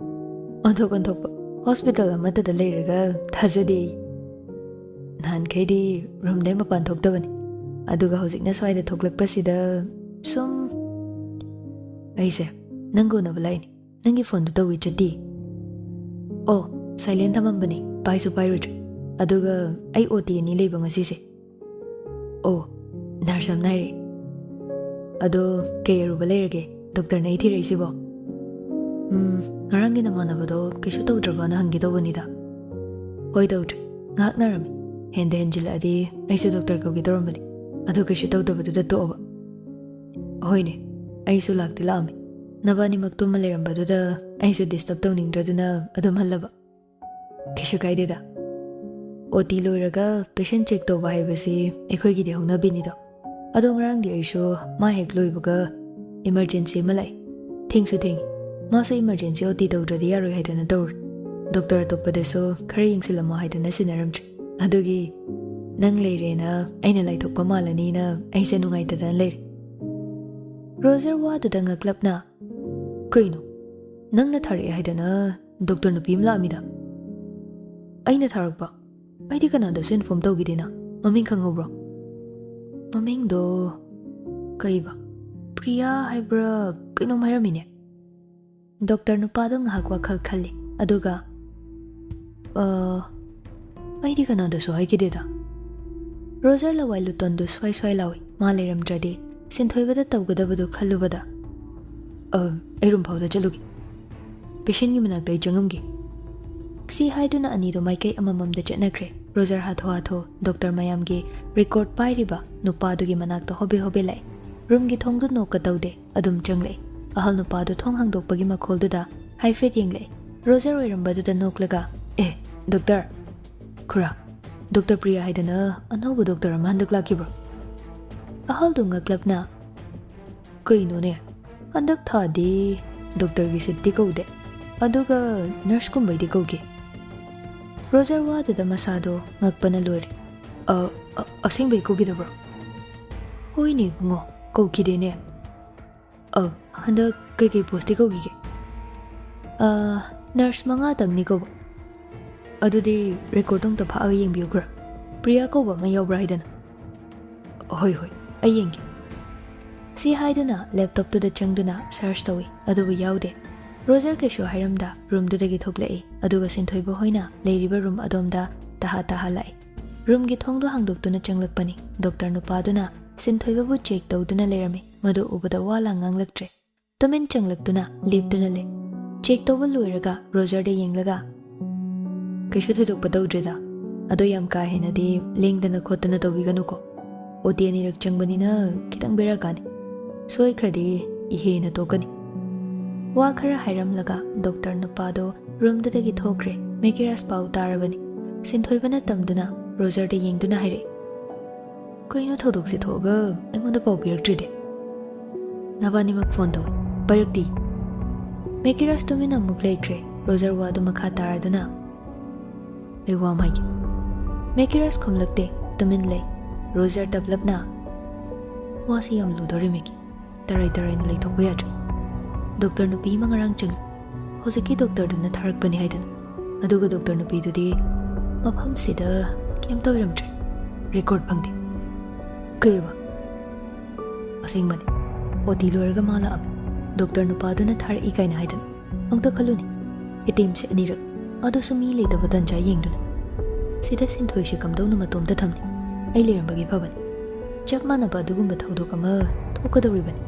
ꯑꯣꯟꯊꯣꯛ ꯑꯣꯟꯊꯣꯛꯄ, ꯍꯣꯁꯄꯤꯇꯥꯜ ꯑꯃꯠꯇꯗ ꯂꯩꯔꯒ ꯊꯥꯖꯗꯦ꯫ ꯅꯍꯥꯟꯈꯩꯗꯤ ꯔꯨꯝꯗꯩ ꯃꯄꯥꯟ ꯊꯣꯛꯇꯕꯅꯤ, ꯑꯗꯨꯒ ꯍꯧꯖꯤꯛꯅ ꯁ꯭ꯋꯥꯏꯗ ꯊꯣꯛꯂꯛꯄꯁꯤꯗ ꯁꯨꯝ꯫ ꯑꯩꯁꯦ ꯅꯪꯒ ꯎꯅꯕ ꯂꯥꯛꯏꯅꯤ꯫ ꯅꯪꯒꯤ ꯐꯣꯟꯗꯨ ꯇꯧꯏ ꯆꯠꯇꯤ?" "ꯑꯣ, ꯁꯥꯏꯂꯦꯟ ꯊꯝꯃꯝꯕꯅꯤ, ꯄꯥꯏꯁꯨ ꯄꯥꯏꯔꯨꯗ꯭ꯔꯦ꯫ ꯑꯗꯨꯒ ꯑꯩ ꯑꯣ ꯇꯤ ꯑꯅꯤ ꯂꯩꯕ ꯉꯁꯤꯁꯦ꯫" "ꯑꯣ, ꯅꯔꯁ ꯑꯃ ꯅꯥꯏꯔꯛꯑꯦ꯫" ꯑꯗꯣ ꯀꯩ ꯑꯔꯨꯕ ꯂꯩꯔꯒꯦ? ꯗꯣꯛꯇꯔꯅ ꯑꯩ ꯊꯤꯔꯛꯏꯁꯤꯕꯣ? ꯎꯝ, ꯉꯔꯥꯡꯒꯤ ꯅꯃꯥꯟꯅꯕꯗꯣ ꯀꯩꯁꯨ ꯇꯧꯗ꯭ꯔꯕꯅ ꯍꯪꯒꯦ ꯇꯧꯕꯅꯤꯗ꯫ ꯍꯣꯏ, ꯇꯧꯗ꯭ꯔꯦ꯫ ꯉꯥꯏꯍꯥꯛ ꯅꯥꯔꯝꯃꯤ꯫ ꯍꯦꯟꯗ ꯍꯦꯟꯖꯤꯜꯂꯛꯑꯗꯤ ꯑꯩꯁꯨ ꯗꯣꯛꯇꯔ ꯀꯧꯒꯦ ꯇꯧꯔꯝꯕꯅꯤ꯫ ꯑꯗꯣ ꯀꯩꯁꯨ ꯇꯧꯗꯕꯗꯨꯗ ꯇꯣꯛꯑꯕ꯫ ꯍꯣꯏꯅꯦ, ꯑꯩꯁꯨ ꯂꯥꯛꯇꯤ ꯂꯥꯛꯑꯝꯃꯤ꯫ ꯅꯕꯥꯅꯤꯃꯛ ꯇꯨꯝꯃ ꯂꯩꯔꯝꯕꯗꯨꯗ ꯑꯩꯁꯨ ꯗꯤꯁꯇꯔꯕ ꯇꯧꯅꯤꯡꯗ꯭ꯔꯗꯨꯅ ꯑꯗꯨꯝ ꯍꯜꯂꯕ꯫ ꯀꯩꯁꯨ ꯀꯥꯏꯗꯦꯗ꯫ ꯑꯣ ꯇꯤ ꯂꯣꯏꯔꯒ ꯄꯦꯁꯦꯟ ꯆꯦꯛ ꯇꯧꯕ ꯍꯥꯏꯕꯁꯤ ꯑꯩꯈꯣꯏꯒꯤꯗꯤ ꯍꯧꯅꯕꯤꯅꯤꯗꯣ꯫ ꯑꯗꯣ ꯉꯔꯥꯡꯗꯤ ꯑꯩꯁꯨ ꯃꯥ ꯍꯦꯛ ꯂꯣꯏꯕꯒ ꯏꯃꯔꯖꯦꯟꯁꯤ ꯑꯃ ꯂꯥꯛꯏ꯫ ꯊꯦꯡꯁꯨ ꯊꯦꯡꯉꯤ꯫ ꯃꯥꯁꯨ ꯏꯃꯔꯖꯦꯟꯁꯤ ꯑꯣ ꯇꯤ ꯇꯧꯗ꯭ꯔꯗꯤ ꯌꯥꯔꯣꯏ ꯍꯥꯏꯗꯅ ꯇꯧꯔꯤ꯫ ꯗꯣꯛꯇꯔ ꯑꯇꯣꯞꯄꯗꯁꯨ ꯈꯔ ꯌꯦꯡꯁꯤꯜꯂꯝꯃꯣ ꯍꯥꯏꯗꯅ ꯁꯤꯟꯅꯔꯝꯗ꯭ꯔꯦ꯫ ꯑꯗꯨꯒꯤ ꯅꯪ ꯂꯩꯔꯦꯅ ꯑꯩꯅ ꯂꯥꯏꯊꯣꯛꯄ ꯃꯥꯜꯂꯅꯤꯅ ꯑꯩꯁꯦ ꯅꯨꯡꯉꯥꯏꯇꯗꯅ ꯂꯩꯔꯦ꯫ ꯔꯣꯖꯔ ꯋꯥꯗꯨꯗ ꯉꯛꯂꯞꯅ, "ꯀꯩꯅꯣ? ꯅꯪꯅ ꯊꯥꯔꯛꯑꯦ ꯍꯥꯏꯗꯅ ꯗꯣꯛꯇꯔ ꯅꯨꯄꯤ ꯑꯃ ꯂꯥꯛꯑꯝꯃꯤꯗ?" "ꯑꯩꯅ ꯊꯥꯔꯛꯄ? ꯑꯩꯗꯤ ꯀꯅꯥꯗꯁꯨ ꯏꯟꯐꯣꯔꯝ ꯇꯧꯈꯤꯗꯦꯅ꯫ ꯃꯃꯤꯡ ꯈꯪꯍꯧꯕ꯭ꯔꯣ?" "ꯃꯃꯤꯡꯗꯣ ꯀꯩꯕ? ꯄ꯭ꯔꯤꯌꯥ ꯍꯥꯏꯕ꯭ꯔꯥ ꯀꯩꯅꯣꯝ ꯍꯥꯏꯔꯝꯃꯤꯅꯦ꯫" ꯗꯣꯛꯇꯔ ꯅꯨꯄꯥꯗꯣ ꯉꯥꯏꯍꯥꯛ ꯋꯥꯈꯜ ꯈꯜꯂꯤ, ꯑꯗꯨꯒ, "ꯑ, ꯑꯩꯗꯤ ꯀꯅꯥꯗꯁꯨ ꯍꯥꯏꯈꯤꯗꯦꯗ꯫" ꯔꯣꯖꯔ ꯂꯋꯥꯏ ꯂꯨꯇꯣꯟꯗꯨ ꯁ꯭ꯋꯥꯏ ꯁ꯭ꯋꯥꯏ ꯂꯥꯎꯏ꯫ ꯃꯥ ꯂꯩꯔꯝꯗ꯭ꯔꯗꯤ ꯁꯤꯟꯊꯣꯏꯕꯗ ꯇꯧꯒꯗꯕꯗꯨ ꯈꯜꯂꯨꯕꯗ, "ꯑ, ꯑꯩ ꯔꯨꯝ ꯐꯥꯎꯗ ꯆꯠꯂꯨꯒꯦ꯫ ꯄꯦꯁꯦꯟꯒꯤ ꯃꯅꯥꯛꯇ ꯑꯩ ꯆꯪꯉꯝꯒꯦ꯫" ꯁꯤ ꯍꯥꯏꯗꯨꯅ ꯑꯅꯤꯗꯣ ꯃꯥꯏꯀꯩ ꯑꯃꯃꯝꯗ ꯆꯠꯅꯈ꯭ꯔꯦ꯫ ꯔꯣꯖꯔ ꯍꯥꯊꯨ ꯍꯥꯊꯨ ꯗꯣꯛꯇꯔ ꯃꯌꯥꯝꯒꯤ ꯔꯦꯀꯣꯔꯠ ꯄꯥꯏꯔꯤꯕ ꯅꯨꯄꯥꯗꯨꯒꯤ ꯃꯅꯥꯛꯇ ꯍꯣꯕꯦ ꯍꯣꯕꯦ ꯂꯥꯛꯏ꯫ ꯔꯨꯝꯒꯤ ꯊꯣꯡꯗꯨ ꯅꯣꯛꯀ ꯇꯧꯗꯦ꯫ ꯑꯗꯨꯝ ꯆꯪꯂꯛꯏ꯫ ꯑꯍꯜ ꯅꯨꯄꯥꯗꯨ ꯊꯣꯡ ꯍꯥꯡꯗꯣꯛꯄꯒꯤ ꯃꯈꯣꯜꯗꯨꯗ ꯍꯥꯏꯐꯦꯠ ꯌꯦꯡꯂꯛꯏ꯫ ꯔꯣꯖꯔ ꯑꯣꯏꯔꯝꯕꯗꯨꯗ ꯅꯣꯛꯂꯒ, "ꯑꯦ, ꯗꯣꯛꯇꯔ!" "ꯈꯨꯔꯥ, ꯗꯣꯛꯇꯔ ꯄ꯭ꯔꯤꯌꯥ ꯍꯥꯏꯗꯅ ꯑꯅꯧꯕ ꯗꯣꯛꯇꯔ ꯑꯃ ꯍꯟꯗꯛ ꯂꯥꯛꯈꯤꯕ꯭ꯔꯣ?" ꯑꯍꯜꯗꯨ ꯉꯛꯂꯞꯅ, "ꯀꯩꯅꯣꯅꯦ, ꯍꯟꯗꯛ ꯊꯥꯗꯤ ꯗꯣꯛꯇꯔꯒꯤ ꯁꯤꯠꯇꯤ ꯀꯧꯗꯦ, ꯑꯗꯨꯒ ꯅꯔꯁꯀꯨꯝꯕꯩꯗꯤ ꯀꯧꯈꯤ꯫" ꯔꯣꯖꯔ ꯋꯥꯗꯨꯗ ꯃꯁꯥꯗꯣ ꯉꯛꯄꯅ ꯂꯣꯏꯔꯦ꯫ "ꯑ, ꯑ, ꯑꯁꯦꯡꯕꯩ ꯀꯧꯈꯤꯗꯕ꯭ꯔꯣ?" "ꯍꯣꯏꯅꯦ ꯏꯕꯨꯡꯉꯣ, ꯀꯧꯈꯤꯗꯦꯅꯦ꯫" "ꯑ, ꯍꯟꯗꯛ ꯀꯩꯀꯩ ꯄꯣꯁꯇꯤ ꯀꯧꯈꯤꯒꯦ?" "ꯑ, ꯅꯔꯁ ꯃꯉꯥꯇꯪꯅꯤ ꯀꯧꯕ꯫" "ꯑꯗꯨꯗꯤ ꯔꯦꯀꯣꯔꯗ ꯑꯝꯇ ꯐꯥꯛꯑꯒ ꯌꯦꯡꯕꯤꯌꯨ ꯈꯔ꯫ ꯄ꯭ꯔꯤꯌꯥ ꯀꯧꯕ ꯑꯃ ꯌꯥꯎꯕ꯭ꯔꯥ ꯍꯥꯏꯗꯅ꯫" "ꯍꯣꯏ, ꯍꯣꯏ, ꯑꯩ ꯌꯦꯡꯒꯦ꯫" ꯁꯤ ꯍꯥꯏꯗꯨꯅ ꯂꯦꯞꯇꯣꯞꯇꯨꯗ ꯆꯪꯗꯨꯅ ꯁꯔꯆ ꯇꯧꯏ, ꯑꯗꯨꯕꯨ ꯌꯥꯎꯗꯦ꯫ ꯔꯣꯖꯔ ꯀꯩꯁꯨ ꯍꯥꯏꯔꯝꯗ ꯔꯨꯝꯗꯨꯗꯒꯤ ꯊꯣꯛꯂꯛꯏ, ꯑꯗꯨꯒ ꯁꯤꯟꯊꯣꯏꯕ ꯍꯣꯏꯅ ꯂꯩꯔꯤꯕ ꯔꯨꯝ ꯑꯗꯣꯝꯗ ꯇꯍꯥ ꯇꯍꯥ ꯂꯥꯛꯏ꯫ ꯔꯨꯝꯒꯤ ꯊꯣꯡꯗꯨ ꯍꯥꯡꯗꯣꯛꯇꯨꯅ ꯆꯪꯂꯛꯄꯅꯤ꯫ ꯗꯣꯛꯇꯔ ꯅꯨꯄꯥꯗꯨꯅ ꯁꯤꯟꯊꯣꯏꯕꯕꯨ ꯆꯦꯛ ꯇꯧꯗꯨꯅ ꯂꯩꯔꯝꯃꯤ꯫ ꯃꯗꯨ ꯎꯕꯗ ꯋꯥ ꯂꯥꯡ ꯉꯥꯡꯂꯛꯇ꯭ꯔꯦ꯫ ꯇꯨꯃꯤꯟ ꯆꯪꯂꯛꯇꯨꯅ ꯂꯦꯞꯇꯨꯅ ꯂꯩ꯫ ꯆꯦꯛ ꯇꯧꯕ ꯂꯣꯏꯔꯒ ꯔꯣꯖꯔꯗ ꯌꯦꯡꯂꯒ, "ꯀꯩꯁꯨ ꯊꯣꯏꯗꯣꯛꯄ ꯇꯧꯗ꯭ꯔꯤꯗ, ꯑꯗꯣ ꯌꯥꯝ ꯀꯥ ꯍꯦꯟꯅꯗꯤ ꯂꯦꯡꯗꯅ ꯈꯣꯠꯇꯅ ꯇꯧꯕꯤꯒꯅꯨꯀꯣ꯫ ꯑꯣ ꯇꯤ ꯑꯅꯤꯔꯛ ꯆꯪꯕꯅꯤꯅ ꯈꯤꯇꯪ ꯕꯦꯔꯥ ꯀꯥꯅꯤ꯫ ꯁꯣꯏꯈ꯭ꯔꯗꯤ ꯏꯍꯦꯅ ꯇꯣꯛꯀꯅꯤ꯫" ꯋꯥ ꯈꯔ ꯍꯥꯏꯔꯝꯂꯒ ꯗꯣꯛꯇꯔ ꯅꯨꯄꯥꯗꯣ ꯔꯨꯝꯗꯨꯗꯒꯤ ꯊꯣꯛꯈ꯭ꯔꯦ꯫ ꯃꯦꯀꯤꯔꯥꯁ ꯄꯥꯎ ꯇꯥꯔꯕꯅꯤ꯫ ꯁꯤꯟꯊꯣꯏꯕꯅ ꯇꯝꯗꯨꯅ ꯔꯣꯖꯔꯗ ꯌꯦꯡꯗꯨꯅ ꯍꯥꯏꯔꯛꯏ, "ꯀꯩꯅꯣ ꯊꯧꯗꯣꯛꯁꯦ ꯊꯣꯛꯑꯒ ꯑꯩꯉꯣꯟꯗ ꯄꯥꯎ ꯄꯤꯔꯛꯇ꯭ꯔꯤꯗꯤ?" "ꯅꯕꯥꯅꯤꯃꯛ ꯐꯣꯟ ꯇꯧ, ꯄꯥꯏꯔꯛꯇꯤ꯫" ꯃꯦꯀꯤꯔꯥꯁ ꯇꯨꯃꯤꯟꯅ ꯑꯃꯨꯛ ꯂꯩꯈ꯭ꯔꯦ꯫ ꯔꯣꯖꯔ ꯋꯥꯗꯨ ꯃꯈꯥ ꯇꯥꯔꯗꯨꯅ, "ꯑꯩ ꯋꯥ ꯑꯃ ꯍꯥꯏꯒꯦ꯫" ꯃꯦꯀꯤꯔꯥꯁ ꯈꯨꯝꯂꯛꯇꯦ, ꯇꯨꯃꯤꯟ ꯂꯩ꯫ ꯔꯣꯖꯔ ꯇꯞꯂꯞꯅ, "ꯋꯥꯁꯤ ꯌꯥꯝ ꯂꯨꯗꯧꯔꯤ ꯃꯦꯀꯤ, ꯇꯔꯥꯏ ꯇꯔꯥꯏꯅ ꯂꯩꯊꯣꯛꯄ ꯌꯥꯗ꯭ꯔꯦ꯫ ꯗꯣꯛꯇꯔ ꯅꯨꯄꯤ ꯑꯃ ꯉꯔꯥꯡ ꯆꯪꯉꯤ꯫ ꯍꯧꯖꯤꯛꯀꯤ ꯗꯣꯛꯇꯔꯗꯨꯅ ꯊꯥꯔꯛꯄꯅꯤ ꯍꯥꯏꯗꯅ꯫ ꯑꯗꯨꯒ ꯗꯣꯛꯇꯔ ꯅꯨꯄꯤꯗꯨꯗꯤ ꯃꯐꯝꯁꯤꯗ ꯀꯩꯝꯇ ꯑꯣꯏꯔꯝꯗ꯭ꯔꯦ꯫ ꯔꯦꯀꯣꯔꯠ ꯐꯪꯗꯦ꯫" "ꯀꯩꯕ?" "ꯑꯁꯦꯡꯕꯅꯤ꯫ ꯑꯣ ꯇꯤ ꯂꯣꯏꯔꯒ ꯃꯥ ꯂꯥꯛꯑꯝꯃꯤ꯫ ꯗꯣꯛꯇꯔ ꯅꯨꯄꯥꯗꯨꯅ ꯊꯥꯔꯛꯏ ꯀꯥꯏꯅ ꯍꯥꯏꯗꯅ꯫ ꯑꯝꯇ ꯈꯜꯂꯨꯅꯦ꯫ ꯑꯦꯇꯦꯝꯁꯦ ꯑꯅꯤꯔꯛ, ꯑꯗꯨꯁꯨ ꯃꯤ ꯂꯩꯇꯕ ꯇꯟꯖꯥ ꯌꯦꯡꯗꯨꯅ꯫ ꯁꯤꯗ ꯁꯤꯟꯊꯣꯏꯁꯦ ꯀꯝꯗꯧꯅ ꯃꯇꯣꯝꯇ ꯊꯝꯅꯤ? ꯑꯩ ꯂꯩꯔꯝꯕꯒꯤ ꯐꯕꯅꯤ꯫ ꯆꯞ ꯃꯥꯟꯅꯕ ꯑꯗꯨꯒꯨꯝꯕ ꯊꯧꯗꯣꯛ ꯑꯃ ꯊꯣꯛꯀꯗꯧꯔꯤꯕꯅꯤ꯫"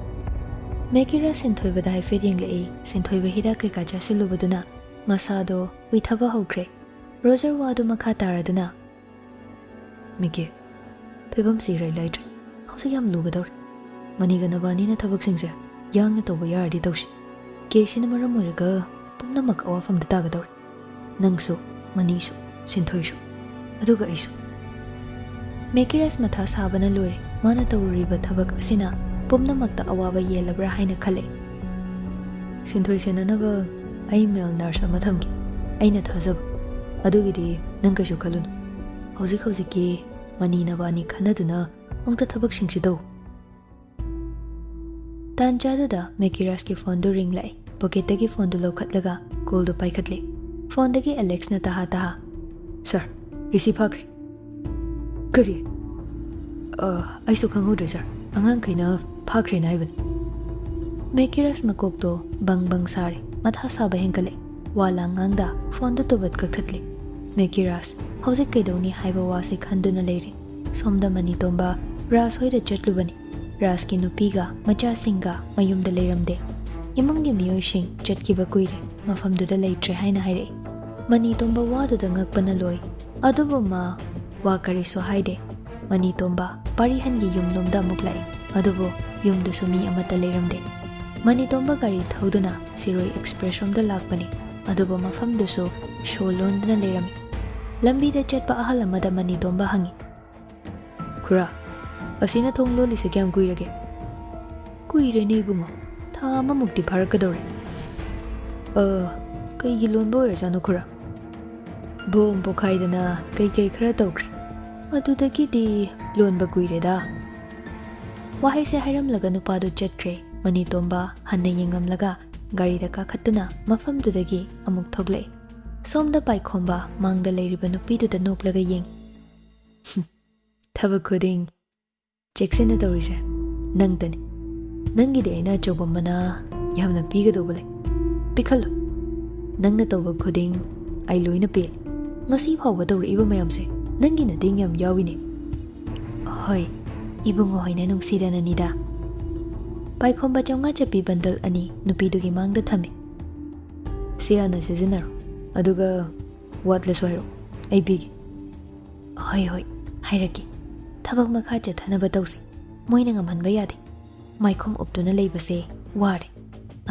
ꯃꯦꯀꯤꯔꯥꯁ ꯁꯤꯟꯊꯣꯏꯕꯗ ꯍꯥꯏꯐꯦꯠ ꯌꯦꯡꯂꯛꯏ꯫ ꯁꯤꯟꯊꯣꯏꯕ ꯍꯤꯗꯥꯛ ꯀꯩꯀꯥ ꯆꯥꯁꯤꯜꯂꯨꯕꯗꯨꯅ ꯃꯁꯥꯗꯣ ꯎꯏꯊꯕ ꯍꯧꯈ꯭ꯔꯦ꯫ ꯔꯣꯖꯔ ꯋꯥꯗꯨ ꯃꯈꯥ ꯇꯥꯔꯗꯨꯅ, "ꯃꯤꯀꯤ, ꯐꯤꯕꯝꯁꯤ ꯏꯔꯩ ꯂꯩꯇ꯭ꯔꯦ꯫ ꯍꯧꯖꯤꯛ ꯌꯥꯝ ꯂꯨꯒꯗꯧꯔꯦ꯫ ꯃꯅꯤꯒ ꯅꯕꯥꯅꯤꯅ ꯊꯕꯛꯁꯤꯡꯁꯦ ꯌꯥꯡꯅ ꯇꯧꯕ ꯌꯥꯔꯗꯤ ꯇꯧꯁꯤ꯫ ꯀꯦꯁꯁꯤꯅ ꯃꯔꯝ ꯑꯣꯏꯔꯒ ꯄꯨꯝꯅꯃꯛ ꯑꯋꯥꯐꯝꯗ ꯇꯥꯒꯗꯧꯔꯦ꯫ ꯅꯪꯁꯨ, ꯃꯅꯤꯁꯨ, ꯁꯤꯟꯊꯣꯏꯁꯨ, ꯑꯗꯨꯒ ꯑꯩꯁꯨ꯫" ꯃꯦꯀꯤꯔꯥꯁ ꯃꯊꯥ ꯁꯥꯕꯅ ꯂꯣꯏꯔꯦ꯫ ꯃꯥꯅ ꯇꯧꯔꯨꯔꯤꯕ ꯊꯕꯛ ꯑꯁꯤꯅ ꯄꯨꯝꯅꯃꯛꯇ ꯑꯋꯥꯕ ꯌꯦꯜꯂꯕ꯭ꯔꯥ ꯍꯥꯏꯅ ꯈꯜꯂꯦ꯫ "ꯁꯤꯟꯊꯣꯏ ꯁꯦꯟꯅꯅꯕ ꯑꯩ ꯃꯦꯜ ꯅꯔꯁ ꯑꯃ ꯊꯝꯒꯦ꯫ ꯑꯩꯅ ꯊꯥꯖꯕ꯫ ꯑꯗꯨꯒꯤꯗꯤ ꯅꯪ ꯀꯩꯁꯨ ꯈꯜꯂꯨꯅꯨ꯫ ꯍꯧꯖꯤꯛ ꯍꯧꯖꯤꯛꯀꯤ ꯃꯅꯤ ꯅꯕꯥꯅꯤ ꯈꯟꯅꯗꯨꯅ ꯑꯃꯨꯛꯇ ꯊꯕꯛꯁꯤꯡꯁꯤ ꯇꯧ꯫" ꯇꯥꯟ ꯆꯥꯗꯨꯗ ꯃꯦꯀꯤꯔꯥꯁꯀꯤ ꯐꯣꯟꯗꯨ ꯔꯤꯡ ꯂꯥꯛꯏ꯫ ꯄꯣꯀꯦꯠꯇꯒꯤ ꯐꯣꯟꯗꯨ ꯂꯧꯈꯠꯂꯒ ꯀꯣꯜꯗꯨ ꯄꯥꯏꯈꯠꯂꯤ꯫ ꯐꯣꯟꯗꯒꯤ ꯑꯂꯦꯛꯁꯅ ꯇꯍꯥ ꯇꯍꯥ, "ꯁꯥꯔ, ꯔꯤꯁꯤ ꯐꯥꯈ꯭ꯔꯦ꯫" "ꯀꯔꯤ?" "ꯑ, ꯑꯩꯁꯨ ꯈꯪꯍꯧꯗ꯭ꯔꯦ ꯁꯥꯔ, ꯑꯉꯥꯡꯈꯩꯅ ꯐꯥꯈ꯭ꯔꯦꯅ ꯍꯥꯏꯕꯅꯤ꯫" ꯃꯦꯀꯤꯔꯥꯁ ꯃꯀꯣꯛꯇꯣ ꯕꯪ ꯕꯪ ꯁꯥꯔꯦ꯫ ꯃꯊꯥ ꯁꯥꯕ ꯍꯦꯟꯒꯠꯂꯦ꯫ ꯋꯥ ꯂꯥꯡ ꯉꯥꯡꯗ ꯐꯣꯟꯗꯨ ꯇꯨꯕꯠ ꯀꯛꯊꯠꯂꯦ꯫ ꯃꯦꯀꯤꯔꯥꯁ ꯍꯧꯖꯤꯛ ꯀꯩꯗꯧꯅꯤ ꯍꯥꯏꯕ ꯋꯥꯁꯦ ꯈꯟꯗꯨꯅ ꯂꯩꯔꯦ꯫ ꯁꯣꯝꯗ ꯃꯅꯤꯇꯣꯝꯕ ꯔꯥꯁ ꯍꯣꯏꯗ ꯆꯠꯂꯨꯕꯅꯤ꯫ ꯔꯥꯖꯀꯤ ꯅꯨꯄꯤꯒ ꯃꯆꯥꯁꯤꯡꯒ ꯃꯌꯨꯝꯗ ꯂꯩꯔꯝꯗꯦ꯫ ꯏꯃꯨꯡꯒꯤ ꯃꯤꯑꯣꯏꯁꯤꯡ ꯆꯠꯈꯤꯕ ꯀꯨꯏꯔꯦ, ꯃꯐꯝꯗꯨꯗ ꯂꯩꯇ꯭ꯔꯦ ꯍꯥꯏꯅ ꯍꯥꯏꯔꯛꯏ꯫ ꯃꯅꯤꯇꯣꯝꯕ ꯋꯥꯗꯨꯗ ꯉꯛꯄꯅ ꯂꯣꯏ꯫ ꯑꯗꯨꯕꯨ ꯃꯥ ꯋꯥ ꯀꯔꯤꯁꯨ ꯍꯥꯏꯗꯦ꯫ ꯃꯅꯤꯇꯣꯝꯕ ꯄꯥꯔꯤꯍꯟꯒꯤ ꯌꯨꯝꯂꯣꯝꯗ ꯑꯃꯨꯛ ꯂꯥꯛꯏ꯫ ꯑꯗꯨꯕꯨ ꯌꯨꯝꯗꯨꯁꯨ ꯃꯤ ꯑꯃꯠꯇ ꯂꯩꯔꯝꯗꯦ꯫ ꯃꯅꯤꯇꯣꯝꯕ ꯒꯥꯔꯤ ꯊꯧꯗꯨꯅ ꯁꯤꯔꯣꯏ ꯑꯦꯛꯁꯄ꯭ꯔꯦꯁ ꯔꯣꯝꯗ ꯂꯥꯛꯄꯅꯤ꯫ ꯑꯗꯨꯕꯨ ꯃꯐꯝꯗꯨꯁꯨ ꯁꯣ ꯂꯣꯟꯗꯨꯅ ꯂꯩꯔꯝꯃꯤ꯫ ꯂꯝꯕꯤꯗ ꯆꯠꯄ ꯑꯍꯜ ꯑꯃꯗ ꯃꯅꯤꯇꯣꯝꯕ ꯍꯪꯉꯤ, "ꯈꯨꯔꯥ, ꯑꯁꯤꯅ ꯊꯣꯡ ꯂꯣꯜꯂꯤꯁꯦ ꯀꯌꯥꯝ ꯀꯨꯏꯔꯒꯦ?" "ꯀꯨꯏꯔꯦꯅꯦ ꯏꯕꯨꯡꯉꯣ, ꯊꯥ ꯑꯃꯃꯨꯛꯇꯤ ꯐꯥꯔꯛꯀꯗꯧꯔꯦ꯫" "ꯑ, ꯀꯩꯒꯤ ꯂꯣꯟꯕ ꯑꯣꯏꯔꯖꯥꯠꯅꯣ ꯈꯨꯔꯥ?" "ꯕꯣꯝ ꯄꯣꯈꯥꯏꯗꯅ ꯀꯩꯀꯩ ꯈꯔ ꯇꯧꯈ꯭ꯔꯦ, ꯑꯗꯨꯗꯒꯤꯗꯤ ꯂꯣꯟꯕ ꯀꯨꯏꯔꯦꯗ꯫" ꯋꯥꯍꯩꯁꯦ ꯍꯥꯏꯔꯝꯂꯒ ꯅꯨꯄꯥꯗꯨ ꯆꯠꯈ꯭ꯔꯦ꯫ ꯃꯅꯤꯇꯣꯝꯕ ꯍꯟꯅ ꯌꯦꯡꯂꯝꯂꯒ ꯒꯥꯔꯤꯗ ꯀꯥꯈꯠꯇꯨꯅ ꯃꯐꯝꯗꯨꯗꯒꯤ ꯑꯃꯨꯛ ꯊꯣꯛꯂꯛꯏ꯫ ꯁꯣꯝꯗ ꯄꯥꯏꯈꯣꯝꯕ ꯃꯥꯡꯗ ꯂꯩꯔꯤꯕ ꯅꯨꯄꯤꯗꯨꯗ ꯅꯣꯛꯂꯒ ꯌꯦꯡꯏ꯫ "ꯊꯕꯛ ꯈꯨꯗꯤꯡ ꯆꯦꯛꯁꯤꯟꯅ ꯇꯧꯔꯤꯁꯦ ꯅꯪꯇꯅꯤ꯫ ꯅꯪꯒꯤꯗꯤ ꯑꯩꯅ ꯑꯆꯧꯕ ꯃꯅꯥ ꯌꯥꯝꯅ ꯄꯤꯒꯗꯧꯕ ꯂꯩ꯫ ꯄꯤꯈꯠꯂꯨ꯫ ꯅꯪꯅ ꯇꯧꯕ ꯈꯨꯗꯤꯡ ꯑꯩ ꯂꯣꯏꯅ ꯄꯦꯜꯂꯤ꯫ ꯉꯁꯤ ꯐꯥꯎꯕ ꯇꯧꯔꯛꯏꯕ ꯃꯌꯥꯝꯁꯦ ꯅꯪꯒꯤ ꯃꯇꯦꯡ ꯌꯥꯝ ꯌꯥꯎꯏꯅꯦ꯫" "ꯍꯣꯏ, ꯏꯕꯨꯡꯉꯣ ꯍꯣꯏꯅ ꯅꯨꯡꯁꯤꯗꯅꯅꯤꯗ꯫" ꯄꯥꯏꯈꯣꯝꯕ ꯆꯥꯝꯃꯉꯥ ꯆꯠꯄꯤ ꯕꯟꯗꯜ ꯑꯅꯤ ꯅꯨꯄꯤꯗꯨꯒꯤ ꯃꯥꯡꯗ ꯊꯝꯃꯤ꯫ "ꯁꯤ ꯍꯥꯟꯅ ꯁꯤꯖꯤꯟꯅꯔꯣ, ꯑꯗꯨꯒ ꯋꯥꯠꯂꯁꯨ ꯍꯥꯏꯔꯛꯑꯣ, ꯑꯩ ꯄꯤꯒꯦ꯫" "ꯍꯣꯏ, ꯍꯣꯏ, ꯍꯥꯏꯔꯛꯀꯦ꯫ ꯊꯕꯛ ꯃꯈꯥ ꯆꯠꯊꯅꯕ ꯇꯧꯁꯤ꯫ ꯃꯣꯏꯅ ꯉꯝꯍꯟꯕ ꯌꯥꯗꯦ꯫ ꯃꯥꯏꯈꯨꯝ ꯎꯞꯇꯨꯅ ꯂꯩꯕꯁꯦ ꯋꯥꯔꯦ꯫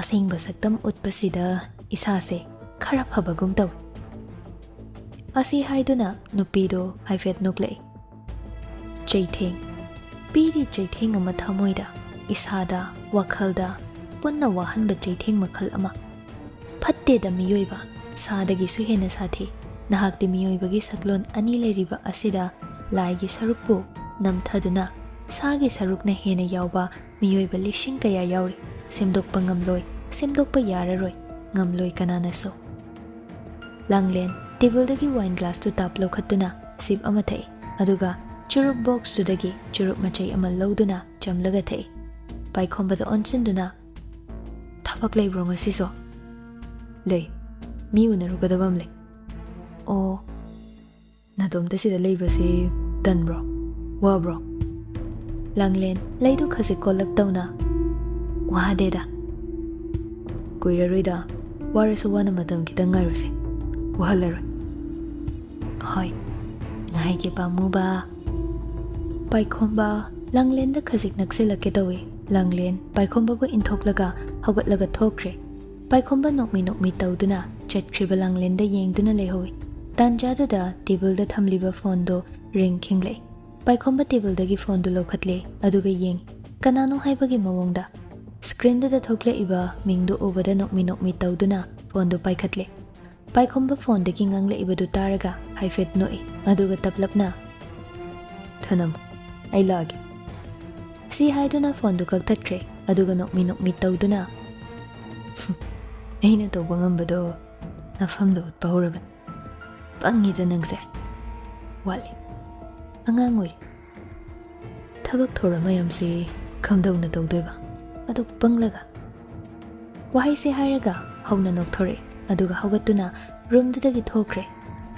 ꯑꯁꯦꯡꯕ ꯁꯛꯇꯝ ꯎꯠꯄꯁꯤꯗ ꯏꯁꯥꯁꯦ ꯈꯔ ꯐꯕꯒꯨꯝ ꯇꯧꯏ꯫" ꯑꯁꯤ ꯍꯥꯏꯗꯨꯅ ꯅꯨꯄꯤꯗꯣ ꯍꯥꯏꯐꯦꯠ ꯅꯣꯛꯂꯛꯏ꯫ ꯆꯩꯊꯦꯡ꯫ ꯄꯤꯔꯤ ꯆꯩꯊꯦꯡ ꯑꯃ ꯊꯃꯣꯏꯗ, ꯏꯁꯥꯗ, ꯋꯥꯈꯜꯗ ꯄꯨꯟꯅ ꯋꯥꯍꯟꯕ ꯆꯩꯊꯦꯡ ꯃꯈꯜ ꯑꯃ꯫ ꯐꯠꯇꯦꯗ ꯃꯤꯑꯣꯏꯕ, ꯁꯥꯗꯒꯤꯁꯨ ꯍꯦꯟꯅ ꯁꯥꯊꯤ꯫ ꯅꯍꯥꯛꯇꯤ ꯃꯤꯑꯣꯏꯕꯒꯤ ꯁꯛꯂꯣꯟ ꯑꯅꯤ ꯂꯩꯔꯤꯕ ꯑꯁꯤꯗ ꯂꯥꯏꯒꯤ ꯁꯔꯨꯛꯄꯨ ꯅꯝꯊꯗꯨꯅ ꯁꯥꯒꯤ ꯁꯔꯨꯛꯅ ꯍꯦꯟꯅ ꯌꯥꯎꯕ ꯃꯤꯑꯣꯏꯕ ꯂꯤꯁꯤꯡ ꯀꯌꯥ ꯌꯥꯎꯔꯤ꯫ ꯁꯦꯝꯗꯣꯛꯄ ꯉꯝꯂꯣꯏ, ꯁꯦꯝꯗꯣꯛꯄ ꯌꯥꯔꯔꯣꯏ, ꯉꯝꯂꯣꯏ ꯀꯅꯥꯅꯁꯨ꯫ ꯂꯥꯡꯂꯦꯟ ꯇꯦꯕꯜꯗꯒꯤ ꯋꯥꯏꯟ ꯒ꯭ꯂꯥꯁꯇꯨ ꯇꯥꯞ ꯂꯧꯈꯠꯇꯨꯅ ꯁꯤꯞ ꯑꯃ ꯊꯛꯏ, ꯑꯗꯨꯒ ꯆꯨꯔꯨꯞ ꯕꯣꯛꯁꯇꯨꯗꯒꯤ ꯆꯨꯔꯨꯞ ꯃꯆꯩ ꯑꯃ ꯂꯧꯗꯨꯅ ꯆꯝꯂꯒ ꯊꯛꯏ꯫ ꯄꯥꯏꯈꯣꯝꯕꯗ ꯑꯣꯟꯁꯤꯟꯗꯨꯅ, "ꯊꯕꯛ ꯂꯩꯕ꯭ꯔꯣ ꯉꯁꯤꯁꯨ?" "ꯂꯩ, ꯃꯤ ꯎꯅꯔꯨꯒꯗꯕ ꯑꯃ ꯂꯩ꯫" "ꯑꯣ, ꯅꯇꯣꯝꯇ ꯁꯤꯗ ꯂꯩꯕꯁꯤ ꯇꯟꯕ꯭ꯔꯣ? ꯋꯥꯕ꯭ꯔꯣ?" ꯂꯥꯡꯂꯦꯟ ꯂꯩꯗꯨ ꯈꯖꯤꯛ ꯀꯣꯜꯂꯞ ꯇꯧꯅ, "ꯋꯥꯗꯦꯗ꯫ ꯀꯨꯏꯔꯔꯣꯏꯗ, ꯋꯥꯔꯁꯨ ꯋꯥꯅ ꯃꯇꯝ ꯈꯤꯇꯪ ꯉꯥꯏꯔꯨꯁꯦ, ꯋꯥꯍꯜꯂꯔꯣꯏ꯫ ꯍꯣꯏ, ꯉꯥꯏꯒꯦ ꯄꯥꯝꯃꯨꯕ꯫" ꯄꯥꯏꯈꯣꯝꯕ ꯂꯥꯡꯂꯦꯟꯗ ꯈꯖꯤꯛ ꯅꯛꯁꯤꯜꯂꯛꯀꯦ ꯇꯧꯏ꯫ ꯂꯥꯡꯂꯦꯟ ꯄꯥꯏꯈꯣꯝꯕꯕꯨ ꯏꯟꯊꯣꯛꯂꯒ ꯍꯧꯒꯠꯂꯒ ꯊꯣꯛꯈ꯭ꯔꯦ꯫ ꯄꯥꯏꯈꯣꯝꯕ ꯅꯣꯛꯃꯤ ꯅꯣꯛꯃꯤ ꯇꯧꯗꯨꯅ ꯆꯠꯈ꯭ꯔꯤꯕ ꯂꯥꯡꯂꯦꯟꯗ ꯌꯦꯡꯗꯨꯅ ꯂꯩꯍꯧꯏ꯫ ꯇꯥꯟꯖꯥꯗꯨꯗ ꯇꯦꯕꯜꯗ ꯊꯝꯂꯤꯕ ꯐꯣꯟꯗꯨ ꯔꯤꯡ ꯈꯤꯡꯂꯛꯏ꯫ ꯄꯥꯏꯈꯣꯝꯕ ꯇꯦꯕꯜꯗꯒꯤ ꯐꯣꯟꯗꯨ ꯂꯧꯈꯠꯂꯦ, ꯑꯗꯨꯒ ꯌꯦꯡꯏ꯫ ꯀꯅꯥꯅꯣ ꯍꯥꯏꯕꯒꯤ ꯃꯑꯣꯡꯗ ꯁ꯭ꯀ꯭ꯔꯤꯟꯗꯨꯗ ꯊꯣꯛꯂꯛꯏꯕ ꯃꯤꯡꯗꯨ ꯎꯕꯗ ꯅꯣꯛꯃꯤ ꯅꯣꯛꯃꯤ ꯇꯧꯗꯨꯅ ꯐꯣꯟꯗꯨ ꯄꯥꯏꯈꯠꯂꯦ꯫ ꯄꯥꯏꯈꯣꯝꯕ ꯐꯣꯟꯗꯒꯤ ꯉꯥꯡꯂꯛꯏꯕꯗꯨ ꯇꯥꯔꯒ ꯍꯥꯏꯐꯦꯠ ꯅꯣꯛꯏ, ꯑꯗꯨꯒ ꯇꯞꯂꯞꯅ, "ꯊꯅꯝ, ꯑꯩ ꯂꯥꯛꯑꯒꯦ꯫" ꯁꯤ ꯍꯥꯏꯗꯨꯅ ꯐꯣꯟꯗꯨ ꯀꯛꯊꯠꯈ꯭ꯔꯦ, ꯑꯗꯨꯒ ꯅꯣꯛꯃꯤ ꯅꯣꯛꯃꯤ ꯇꯧꯗꯨꯅ, "ꯑꯩꯅ ꯇꯧꯕ ꯉꯝꯕꯗꯣ ꯅꯐꯝꯗ ꯎꯠꯄ ꯍꯧꯔꯕꯅꯤ꯫ ꯄꯪꯉꯤꯗ ꯅꯪꯁꯦ꯫ ꯋꯥꯠꯂꯤ꯫ ꯑꯉꯥꯡ ꯑꯣꯏꯔꯤ꯫ ꯊꯕꯛ ꯊꯧꯔꯝ ꯃꯌꯥꯝꯁꯤ ꯀꯝꯗꯧꯅ ꯇꯧꯗꯣꯏꯕ? ꯑꯗꯨ ꯄꯪꯂꯒ꯫" ꯋꯥꯍꯩꯁꯦ ꯍꯥꯏꯔꯒ ꯍꯧꯅ ꯅꯣꯛꯊꯣꯔꯛꯑꯦ, ꯑꯗꯨꯒ ꯍꯧꯒꯠꯇꯨꯅ ꯔꯨꯝꯗꯨꯗꯒꯤ ꯊꯣꯛꯈ꯭ꯔꯦ꯫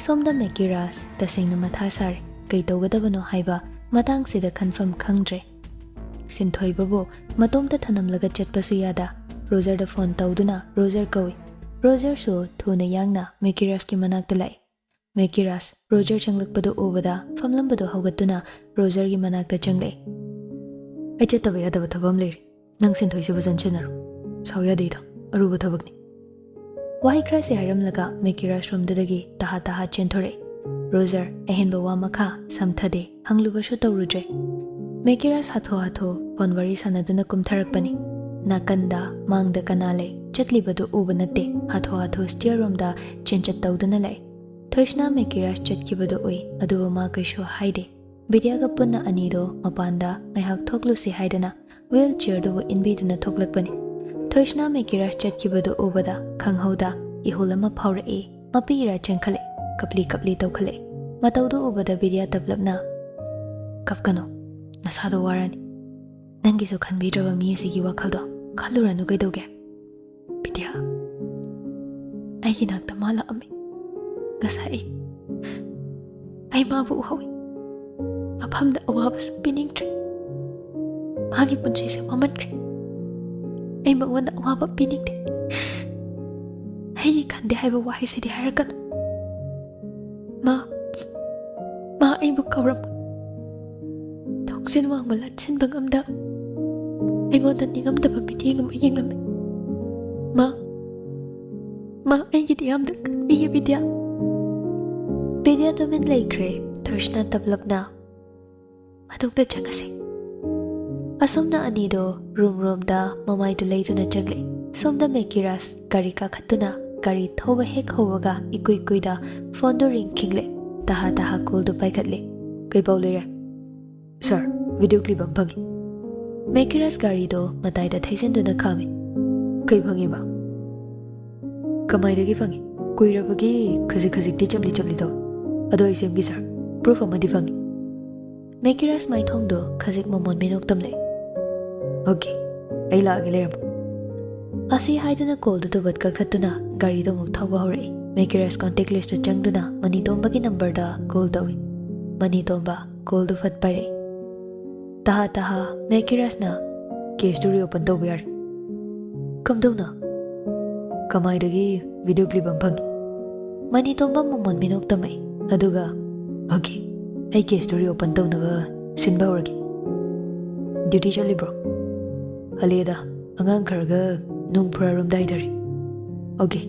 ꯁꯣꯝꯗ ꯃꯦꯀꯤꯔꯥꯖ ꯇꯁꯦꯡꯅ ꯃꯊꯥ ꯁꯥꯔꯦ꯫ ꯀꯩ ꯇꯧꯒꯗꯕꯅꯣ ꯍꯥꯏꯕ ꯃꯇꯥꯡꯁꯤꯗ ꯈꯟꯐꯝ ꯈꯪꯗ꯭ꯔꯦ꯫ ꯁꯤꯟꯊꯣꯏꯕꯕꯨ ꯃꯇꯣꯝꯇ ꯊꯅꯝꯂꯒ ꯆꯠꯄꯁꯨ ꯌꯥꯗ, ꯔꯣꯖꯔꯗ ꯐꯣꯟ ꯇꯧꯗꯨꯅ ꯔꯣꯖꯔ ꯀꯧꯏ꯫ ꯔꯣꯖꯔꯁꯨ ꯊꯨꯅ ꯌꯥꯡꯅ ꯃꯦꯀꯤꯔꯥꯖꯀꯤ ꯃꯅꯥꯛꯇ ꯂꯥꯛꯏ꯫ ꯃꯦꯀꯤꯔꯥꯖ ꯔꯣꯖꯔ ꯆꯪꯂꯛꯄꯗꯨ ꯎꯕꯗ ꯐꯝꯂꯝꯕꯗꯨ ꯍꯧꯒꯠꯇꯨꯅ ꯔꯣꯖꯔꯒꯤ ꯃꯅꯥꯛꯇ ꯆꯪꯂꯛꯏ꯫ "ꯑꯩ ꯆꯠꯇꯕ ꯌꯥꯗꯕ ꯊꯕꯛ ꯑꯃ ꯂꯩꯔꯦ꯫ ꯅꯪ ꯁꯤꯟꯊꯣꯏꯁꯤꯕꯨ ꯆꯟꯁꯤꯟꯅꯔꯣ꯫ ꯁꯥꯎ ꯌꯥꯗꯦ ꯏꯇꯥꯎ, ꯑꯔꯨꯕ ꯊꯕꯛꯅꯤ꯫" ꯋꯥꯍꯩ ꯈꯔꯁꯤ ꯍꯥꯏꯔꯝꯂꯒ ꯃꯦꯀꯤꯔꯥꯖ ꯔꯨꯝꯗꯨꯗꯒꯤ ꯇꯍꯥ ꯇꯍꯥ ꯆꯦꯟꯊꯣꯔꯛꯏ꯫ ꯔꯣꯖꯔ ꯑꯍꯦꯟꯕ ꯋꯥ ꯃꯈꯥ ꯁꯝꯊꯗꯦ, ꯍꯪꯂꯨꯕꯁꯨ ꯇꯧꯔꯨꯗ꯭ꯔꯦ꯫ ꯃꯦꯀꯤꯔꯥꯖ ꯍꯥꯊꯨ ꯍꯥꯊꯨ ꯐꯣꯟ ꯋꯥꯔꯤ ꯁꯥꯟꯅꯗꯨꯅ ꯀꯨꯝꯊꯔꯛꯄꯅꯤ꯫ ꯅꯥꯀꯟꯗ ꯃꯥꯡꯗ ꯀꯅꯥ ꯂꯩ ꯆꯠꯂꯤꯕꯗꯨ ꯎꯕ ꯅꯠꯇꯦ꯫ ꯍꯥꯊꯨ ꯍꯥꯊꯨ ꯁ꯭ꯇꯤꯌꯔ ꯔꯣꯝꯗ ꯆꯦꯟꯆꯠ ꯇꯧꯗꯨꯅ ꯂꯥꯛꯏ꯫ ꯊꯣꯏꯁꯅꯥ ꯃꯦꯀꯤꯔꯥꯖ ꯆꯠꯈꯤꯕꯗꯨ ꯎꯏ, ꯑꯗꯨꯕꯨ ꯃꯥ ꯀꯩꯁꯨ ꯍꯥꯏꯗꯦ꯫ ꯕꯤꯗ꯭ꯌꯥꯒ ꯄꯨꯟꯅ ꯑꯅꯤꯗꯣ ꯃꯄꯥꯟꯗ ꯉꯥꯏꯍꯥꯛ ꯊꯣꯛꯂꯨꯁꯤ ꯍꯥꯏꯗꯅ ꯋꯤꯜ ꯆꯤꯌꯔꯗꯨꯕꯨ ꯏꯟꯕꯤꯗꯨꯅ ꯊꯣꯛꯂꯛꯄꯅꯤ꯫ ꯊꯣꯏꯁꯅꯥ ꯃꯦꯀꯤꯔꯥꯖ ꯆꯠꯈꯤꯕꯗꯨ ꯎꯕꯗ ꯈꯪꯍꯧꯗ ꯏꯍꯨꯜ ꯑꯃ ꯐꯥꯎꯔꯛꯏ꯫ ꯃꯄꯤ ꯏꯔꯥ ꯆꯦꯟꯈꯠꯂꯛꯏ꯫ ꯀꯞꯂꯤ ꯀꯞꯂꯤ ꯇꯧꯈꯠꯂꯛꯏ꯫ ꯃꯇꯧꯗꯨ ꯎꯕꯗ ꯕꯤꯗ꯭ꯌꯥ ꯇꯞꯂꯞꯅ, "ꯀꯞꯀꯅꯨ, ꯅꯁꯥꯗꯣ ꯋꯥꯔꯅꯤ꯫ ꯅꯪꯒꯤꯁꯨ ꯈꯟꯕꯤꯗ꯭ꯔꯕ ꯃꯤ ꯑꯁꯤꯒꯤ ꯋꯥꯈꯜꯗꯣ ꯈꯜꯂꯨꯔꯅꯨ ꯀꯩꯗꯧꯒꯦ?" "ꯕꯤꯗ꯭ꯌꯥ, ꯑꯩꯒꯤ ꯅꯥꯛꯇ ꯃꯥ ꯂꯥꯛꯑꯝꯃꯤ ꯉꯁꯥꯏ꯫ ꯑꯩ ꯃꯥꯕꯨ ꯎꯍꯧꯏ꯫ ꯃꯐꯝꯗ ꯑꯋꯥꯕꯁꯨ ꯄꯤꯅꯤꯡꯗ꯭ꯔꯦ꯫ ꯃꯥꯒꯤ ꯄꯨꯟꯁꯤꯁꯦ ꯋꯥꯃꯟꯈ꯭ꯔꯦ꯫ ꯑꯩ ꯃꯉꯣꯟꯗ ꯑꯋꯥꯕ ꯄꯤꯅꯤꯡꯗꯦ꯫ ꯑꯩꯒꯤ ꯈꯟꯗꯦ ꯍꯥꯏꯕ ꯋꯥꯍꯩꯁꯤꯗꯤ ꯍꯥꯏꯔꯛꯀꯅꯨ꯫ ꯃꯥ ꯃꯥ ꯑꯩꯕꯨ ꯀꯧꯔꯝꯕ ꯊꯣꯡꯖꯤꯟ ꯋꯥꯡꯃ ꯂꯟꯁꯤꯟꯕ ꯉꯝꯗ ꯑꯩꯉꯣꯟꯗ ꯅꯤꯡꯉꯝꯗꯕ ꯃꯤꯠꯌꯦꯡ ꯑꯃ ꯌꯦꯡꯂꯝꯃꯤ꯫ ꯃꯥ ꯃꯥ ꯑꯩꯒꯤꯗꯤ ꯌꯥꯝꯅ ꯀꯜꯂꯤꯌꯦ, ꯕꯤꯗ꯭ꯌꯥ꯫ ꯕꯤꯗ꯭ꯌꯥ ꯇꯨꯃꯤꯟ ꯂꯩꯈ꯭ꯔꯦ꯫ ꯊꯣꯏꯁꯅꯥ ꯇꯞꯂꯞꯅ, "ꯃꯅꯨꯡꯗ ꯆꯪꯉꯁꯤ꯫" ꯑꯁꯣꯝꯅ ꯑꯅꯤꯗꯣ ꯔꯨꯝ ꯔꯣꯝꯗ ꯃꯃꯥꯏꯗꯨ ꯂꯩꯗꯨꯅ ꯆꯪꯂꯦ꯫ ꯁꯣꯝꯗ ꯃꯦꯀꯤꯔꯥꯖ ꯒꯥꯔꯤ ꯀꯥꯈꯠꯇꯨꯅ ꯒꯥꯔꯤ ꯊꯧꯕ ꯍꯦꯛ ꯍꯧꯕꯒ ꯏꯀꯨꯏ ꯀꯨꯏꯗ ꯐꯣꯟꯗꯨ ꯔꯤꯡ ꯈꯤꯡꯂꯦ꯫ ꯇꯍꯥ ꯇꯍꯥ ꯀꯣꯜꯗꯨ ꯄꯥꯏꯈꯠꯂꯦ꯫ "ꯀꯩ ꯄꯥꯎ ꯂꯩꯔꯦ?" "ꯁꯥꯔ, ꯚꯤꯗꯤꯑꯣ ꯀ꯭ꯂꯤꯞ ꯑꯃ ꯐꯪꯉꯤ꯫" ꯃꯦꯀꯤꯔꯥꯖ ꯒꯥꯔꯤꯗꯣ ꯃꯇꯥꯏꯗ ꯊꯩꯖꯤꯟꯗꯨꯅ ꯈꯥꯝꯃꯤ꯫ "ꯀꯩ ꯐꯪꯉꯤꯕ?" "ꯀꯃꯥꯏꯗꯒꯤ ꯐꯪꯉꯤ?" "ꯀꯨꯏꯔꯕꯒꯤ ꯈꯖꯤꯛ ꯈꯖꯤꯛꯇꯤ ꯆꯞꯂꯤ ꯆꯞꯂꯤ ꯇꯧꯏ꯫ ꯑꯗꯣ ꯑꯩ ꯁꯦꯝꯒꯦ ꯁꯥꯔ, ꯄ꯭ꯔꯨꯐ ꯑꯃꯗꯤ ꯐꯪꯉꯤ꯫" ꯃꯦꯀꯤꯔꯥꯖ ꯃꯥꯏꯊꯣꯡꯗꯣ ꯈꯖꯤꯛ ꯃꯃꯣꯟ ꯃꯤꯅꯣꯛꯇꯝꯂꯦ꯫ "ꯑꯣꯀꯦ, ꯑꯩ ꯂꯥꯛꯑꯒꯦ, ꯂꯩꯔꯝꯃꯣ꯫" ꯑꯁꯤ ꯍꯥꯏꯗꯨꯅ ꯀꯣꯜꯗꯨ ꯇꯨꯕꯠ ꯀꯛꯊꯠꯇꯨꯅ ꯒꯥꯔꯤꯗꯨ ꯑꯃꯨꯛ ꯊꯧꯕ ꯍꯧꯔꯛꯏ꯫ ꯃꯦꯀꯤꯔꯥꯖ ꯀꯣꯟꯇꯦꯛ ꯂꯤꯁꯇ ꯆꯪꯗꯨꯅ ꯃꯅꯤꯇꯣꯝꯕꯒꯤ ꯅꯝꯕꯔꯗ ꯀꯣꯜ ꯇꯧꯏ꯫ ꯃꯅꯤꯇꯣꯝꯕ ꯀꯣꯜꯗꯨ ꯐꯠ ꯄꯥꯏꯔꯛꯏ꯫ "ꯇꯍꯥ ꯇꯍꯥ, ꯃꯦꯀꯤꯔꯥꯖꯅ ꯀꯦꯁꯇꯨ ꯔꯤꯑꯣꯄꯟ ꯇꯧꯕ ꯌꯥꯔꯦ꯫" "ꯀꯝꯗꯧꯅ? ꯀꯃꯥꯏꯗꯒꯤ ꯚꯤꯗꯤꯑꯣ ꯀ꯭ꯂꯤꯞ ꯑꯃ ꯐꯪꯉꯤ?" ꯃꯅꯤꯇꯣꯝꯕ ꯃꯃꯣꯟ ꯃꯤꯅꯣꯛ ꯇꯝꯃꯛꯏ꯫ ꯑꯗꯨꯒ, "ꯑꯣꯀꯦ, ꯑꯩ ꯀꯦꯁꯇꯨ ꯔꯤꯑꯣꯄꯟ ꯇꯧꯅꯕ ꯁꯤꯟꯕ ꯍꯧꯔꯒꯦ꯫ ꯗ꯭ꯌꯨꯇꯤ ꯆꯠꯂꯤꯕ꯭ꯔꯣ?" "ꯍꯜꯂꯛꯑꯦꯗ, ꯑꯉꯥꯡ ꯈꯔꯒ ꯅꯨꯡ ꯐꯨꯔꯥꯔꯣꯝꯗ ꯍꯥꯏꯊꯔꯤ꯫" "ꯑꯣꯀꯦ,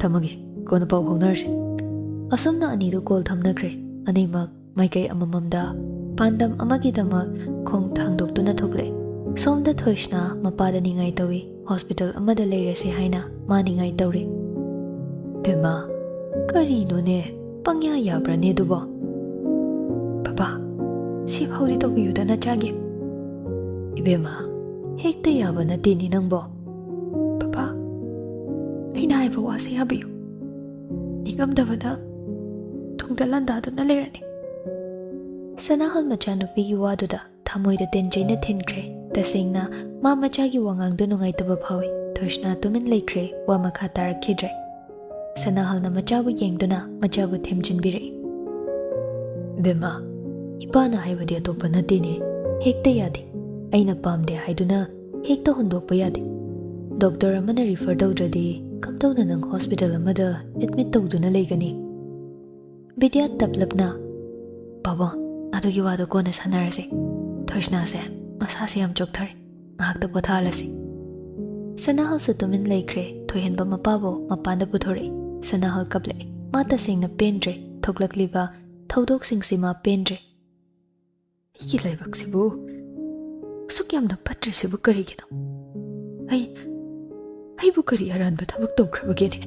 ꯊꯝꯃꯒꯦ, ꯀꯣꯟꯅ ꯄꯥꯎ ꯐꯥꯎꯅꯔꯁꯤ꯫" ꯑꯁꯣꯝꯅ ꯑꯅꯤꯗꯨ ꯀꯣꯜ ꯊꯝꯅꯈ꯭ꯔꯦ꯫ ꯑꯅꯤꯃꯛ ꯃꯥꯏꯀꯩ ꯑꯃꯃꯝꯗ ꯄꯥꯟꯗꯝ ꯑꯃꯒꯤꯗꯃꯛ ꯈꯣꯡ ꯊꯥꯡꯗꯣꯛꯇꯨꯅ ꯊꯣꯛꯂꯦ꯫ ꯁꯣꯝꯗ ꯊꯣꯏꯁꯅꯥ ꯃꯄꯥꯗ ꯅꯤꯡꯉꯥꯏ ꯇꯧꯏ꯫ ꯍꯣꯁꯄꯤꯇꯥꯜ ꯑꯃꯗ ꯂꯩꯔꯁꯤ ꯍꯥꯏꯅ ꯃꯥ ꯅꯤꯡꯉꯥꯏ ꯇꯧꯔꯤ꯫ "ꯕꯦꯝꯃ, ꯀꯔꯤꯅꯣꯅꯦ? ꯄꯪꯌꯥ ꯌꯥꯕ꯭ꯔꯥꯅꯦ ꯑꯗꯨꯕꯣ?" "ꯄꯄꯥ, ꯁꯤꯐꯥꯎꯗꯤ ꯇꯧꯕꯤꯌꯨꯗ ꯅꯆꯥꯒꯤ꯫" "ꯏꯕꯦꯝꯃ, ꯍꯦꯛꯇ ꯌꯥꯕ ꯅꯠꯇꯦꯅꯦ ꯅꯪꯕꯣ꯫" "ꯄꯄꯥ, ꯑꯩꯅ ꯍꯥꯏꯕ ꯋꯥꯁꯦ ꯌꯥꯕꯤꯌꯨ꯫ ꯅꯤꯡꯉꯝꯗꯕꯅ ꯇꯨꯡꯗ ꯂꯥꯟꯗꯥꯗꯨꯅ ꯂꯩꯔꯅꯤ꯫" ꯁꯅꯥꯍꯜ ꯃꯆꯥꯅꯨꯄꯤꯒꯤ ꯋꯥꯗꯨꯗ ꯊꯃꯣꯏꯗ ꯇꯦꯟꯖꯩꯅ ꯊꯤꯟꯈ꯭ꯔꯦ꯫ ꯇꯁꯦꯡꯅ ꯃꯥ ꯃꯆꯥꯒꯤ ꯋꯥꯉꯥꯡꯗꯨ ꯅꯨꯡꯉꯥꯏꯇꯕ ꯐꯥꯎꯏ꯫ ꯊꯣꯏꯁꯅꯥ ꯇꯨꯃꯤꯟ ꯂꯩꯈ꯭ꯔꯦ, ꯋꯥ ꯃꯈꯥ ꯇꯥꯔꯛꯈꯤꯗ꯭ꯔꯦ꯫ ꯁꯅꯥꯍꯜꯅ ꯃꯆꯥꯕꯨ ꯌꯦꯡꯗꯨꯅ ꯃꯆꯥꯕꯨ ꯊꯦꯝꯖꯤꯟꯕꯤꯔꯛꯏ꯫ "ꯕꯦꯝꯃ, ꯏꯄꯥꯅ ꯍꯥꯏꯕꯗꯤ ꯑꯇꯣꯞꯄ ꯅꯠꯇꯦꯅꯦ, ꯍꯦꯛꯇ ꯌꯥꯗꯦ꯫ ꯑꯩꯅ ꯄꯥꯝꯗꯦ ꯍꯥꯏꯗꯨꯅ ꯍꯦꯛꯇ ꯍꯨꯟꯗꯣꯛꯄ ꯌꯥꯗꯦ꯫ ꯗꯣꯛꯇꯔ ꯑꯃꯅ ꯔꯤꯐꯔ ꯇꯧꯗ꯭ꯔꯗꯤ ꯀꯝꯗꯧꯅ ꯅꯪ ꯍꯣꯁꯄꯤꯇꯥꯜ ꯑꯃꯗ ꯑꯦꯗꯃꯤꯠ ꯇꯧꯗꯨꯅ ꯂꯩꯒꯅꯤ? ꯕꯤꯗ꯭ꯌꯥ ꯇꯞꯂꯞꯅ, "ꯄꯥꯕꯨꯡ, ꯑꯗꯨꯒꯤ ꯋꯥꯗꯣ ꯀꯣꯟꯅ ꯁꯥꯟꯅꯔꯁꯦ꯫ ꯊꯣꯏꯁꯅꯥꯁꯦ ꯃꯁꯥꯁꯦ ꯌꯥꯝ ꯆꯣꯛꯊꯔꯦ, ꯉꯥꯏꯍꯥꯛꯇ ꯄꯣꯊꯥꯍꯜꯂꯁꯤ꯫" ꯁꯅꯥꯍꯜꯁꯨ ꯇꯨꯃꯤꯟ ꯂꯩꯈ꯭ꯔꯦ꯫ ꯊꯣꯏꯍꯦꯟꯕ ꯃꯄꯥꯕꯨ ꯃꯄꯥꯟꯗ ꯄꯨꯊꯣꯔꯛꯏ꯫ ꯁꯅꯥꯍꯜ ꯀꯞꯂꯛꯏ꯫ ꯃꯥ ꯇꯁꯦꯡꯅ ꯄꯦꯟꯗ꯭ꯔꯦ꯫ ꯊꯣꯛꯂꯛꯂꯤꯕ ꯊꯧꯗꯣꯛꯁꯤꯡꯁꯤ ꯃꯥ ꯄꯦꯟꯗ꯭ꯔꯦ꯫ "ꯑꯩꯒꯤ ꯂꯥꯏꯕꯛꯁꯤꯕꯨ ꯑꯁꯨꯛ ꯌꯥꯝꯅ ꯐꯠꯇ꯭ꯔꯤꯁꯤꯕꯨ ꯀꯔꯤꯒꯤꯅꯣ? ꯑꯩ, ꯑꯩꯕꯨ ꯀꯔꯤ ꯑꯔꯥꯟꯕ ꯊꯕꯛ ꯇꯧꯈ꯭ꯔꯕꯒꯦꯅꯦ?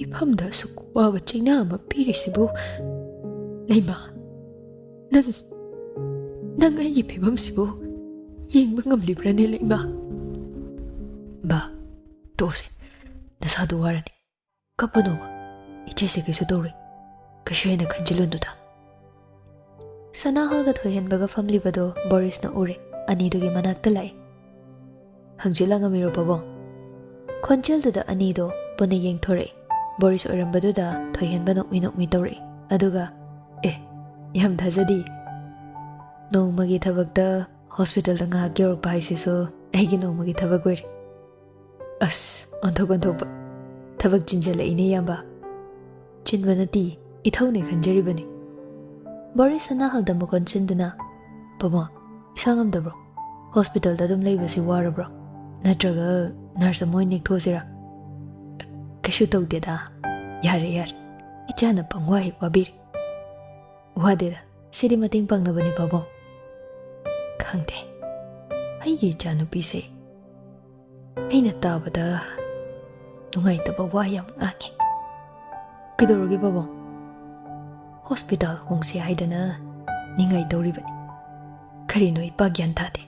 ꯏꯐꯝꯗ ꯑꯁꯨꯛ ꯋꯥꯕ ꯆꯩꯅꯥ ꯑꯃ ꯄꯤꯔꯤꯁꯤꯕꯨ? ꯂꯩꯃ, ꯅꯪ, ꯅꯪ ꯑꯩꯒꯤ ꯐꯤꯕꯝꯁꯤꯕꯨ ꯌꯦꯡꯕ ꯉꯝꯂꯤꯕ꯭ꯔꯥꯅꯦ, ꯂꯩꯃ?" "ꯕꯥ, ꯇꯣꯛꯑꯁꯦ꯫ ꯅꯁꯥꯗꯨ ꯋꯥꯔꯅꯤ꯫ ꯀꯞꯄꯅꯣꯕ꯫ ꯏꯆꯦꯁꯦ ꯀꯩꯁꯨ ꯇꯧꯔꯣꯏ꯫ ꯀꯩꯁꯨ ꯍꯦꯟꯅ ꯈꯟꯖꯤꯜꯂꯨꯅꯨꯗ꯫" ꯁꯅꯥꯍꯜꯒ ꯊꯣꯏꯍꯦꯟꯕꯒ ꯐꯝꯂꯤꯕꯗꯣ ꯕꯣꯔꯤꯁꯅ ꯎꯔꯦ꯫ ꯑꯅꯤꯗꯨꯒꯤ ꯃꯅꯥꯛꯇ ꯂꯥꯛꯏ꯫ "ꯍꯪꯆꯤꯠ ꯂꯥꯡꯉꯝꯃꯤꯔꯣ, ꯄꯥꯕꯨꯡ?" ꯈꯣꯟꯖꯦꯜꯗꯨꯗ ꯑꯅꯤꯗꯣ ꯄꯨꯟꯅ ꯌꯦꯡꯊꯣꯔꯛꯏ꯫ ꯕꯣꯔꯤꯁ ꯑꯣꯏꯔꯝꯕꯗꯨꯗ ꯊꯣꯏꯍꯦꯟꯕ ꯅꯣꯛꯃꯤ ꯅꯣꯛꯃꯤ ꯇꯧꯔꯛꯏ꯫ ꯑꯗꯨꯒ, "ꯑꯦ, ꯌꯥꯝ ꯊꯥꯖꯗꯦ꯫ ꯅꯣꯡꯃꯒꯤ ꯊꯕꯛꯇ ꯍꯣꯁꯄꯤꯇꯥꯜꯗ ꯉꯥꯏꯍꯥꯛ ꯌꯧꯔꯛꯄ ꯍꯥꯏꯁꯤꯁꯨ ꯑꯩꯒꯤ ꯅꯣꯡꯃꯒꯤ ꯊꯕꯛ ꯑꯣꯏꯔꯦ꯫" "ꯑꯁ, ꯑꯣꯟꯊꯣꯛ ꯑꯣꯟꯊꯣꯛꯄ꯫ ꯊꯕꯛ ꯆꯤꯟꯖꯜꯂꯛꯏꯅꯦ, ꯏꯌꯥꯝꯕ꯫" "ꯆꯤꯟꯕ ꯅꯠꯇꯦ, ꯏꯊꯧꯅꯦ ꯈꯟꯖꯔꯤꯕꯅꯤ꯫" ꯕꯣꯔꯤꯁ ꯁꯅꯥꯍꯜꯗ ꯃꯀꯣꯟ ꯁꯤꯟꯗꯨꯅ, "ꯄꯥꯕꯨꯡ, ꯏꯁꯥ ꯉꯝꯗꯕ꯭ꯔꯣ? ꯍꯣꯁꯄꯤꯇꯥꯜꯗ ꯑꯗꯨꯝ ꯂꯩꯕꯁꯤ ꯋꯥꯔꯕ꯭ꯔꯣ? ꯅꯠꯇ꯭ꯔꯒ ꯅꯔꯁ ꯑꯃ ꯑꯣꯏꯅ ꯅꯦꯛꯊꯣꯛꯑꯁꯤꯔꯥ?" "ꯀꯩꯁꯨ ꯇꯧꯗꯦꯗ꯫ ꯌꯥꯔꯦ, ꯌꯥꯔꯦ꯫ ꯏꯆꯥꯅ ꯄꯪꯋꯥ ꯍꯦꯛ ꯋꯥꯕꯤꯔꯦ꯫" "ꯋꯥꯗꯦꯗ, ꯁꯤꯗꯤ ꯃꯇꯦꯡ ꯄꯥꯡꯅꯕꯅꯤ, ꯄꯥꯕꯨꯡ꯫" "ꯈꯪꯗꯦ, ꯑꯩꯒꯤ ꯏꯆꯥꯅꯨꯄꯤꯁꯦ ꯑꯩꯅ ꯇꯥꯕꯗ ꯅꯨꯡꯉꯥꯏꯇꯕ ꯋꯥ ꯌꯥꯝ ꯉꯥꯡꯉꯤ꯫" "ꯀꯩꯗꯧꯔꯒꯦ, ꯄꯥꯕꯨꯡ?" "ꯍꯣꯁꯄꯤꯇꯥꯜ ꯍꯣꯡꯁꯤ ꯍꯥꯏꯗꯅ ꯅꯤꯡꯉꯥꯏ ꯇꯧꯔꯤꯕꯅꯤ꯫ ꯀꯔꯤꯅꯣ, ꯏꯄꯥ ꯒ꯭ꯌꯥꯟ ꯇꯥꯗꯦ꯫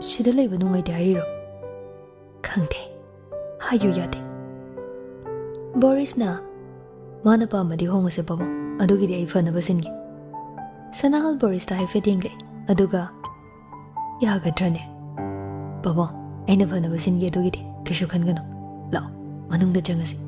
ꯁꯤꯗ ꯂꯩꯕ ꯅꯨꯡꯉꯥꯏꯇꯦ ꯍꯥꯏꯔꯤꯔꯣ?" "ꯈꯪꯗꯦ, ꯍꯥꯏꯌꯨ ꯌꯥꯗꯦ꯫" ꯕꯣꯔꯤꯁꯅ, "ꯃꯥꯅ ꯄꯥꯝꯃꯗꯤ ꯍꯣꯡꯉꯁꯦ, ꯄꯥꯕꯨꯡ꯫ ꯑꯗꯨꯒꯤꯗꯤ ꯑꯩ ꯐꯅꯕ ꯁꯤꯟꯒꯦ꯫" ꯁꯅꯥꯍꯜ ꯕꯣꯔꯤꯁꯇ ꯍꯥꯏꯐꯦꯠ ꯌꯦꯡꯂꯛꯏ꯫ ꯑꯗꯨꯒ, "ꯌꯥꯒꯗ꯭ꯔꯅꯦ?" "ꯄꯥꯕꯨꯡ, ꯑꯩꯅ ꯐꯅꯕ ꯁꯤꯟꯒꯦ, ꯑꯗꯨꯒꯤꯗꯤ ꯀꯩꯁꯨ ꯈꯟꯒꯅꯨ꯫ ꯂꯥꯛꯑꯣ, ꯃꯅꯨꯡꯗ ꯆꯪꯉꯁꯤ꯫"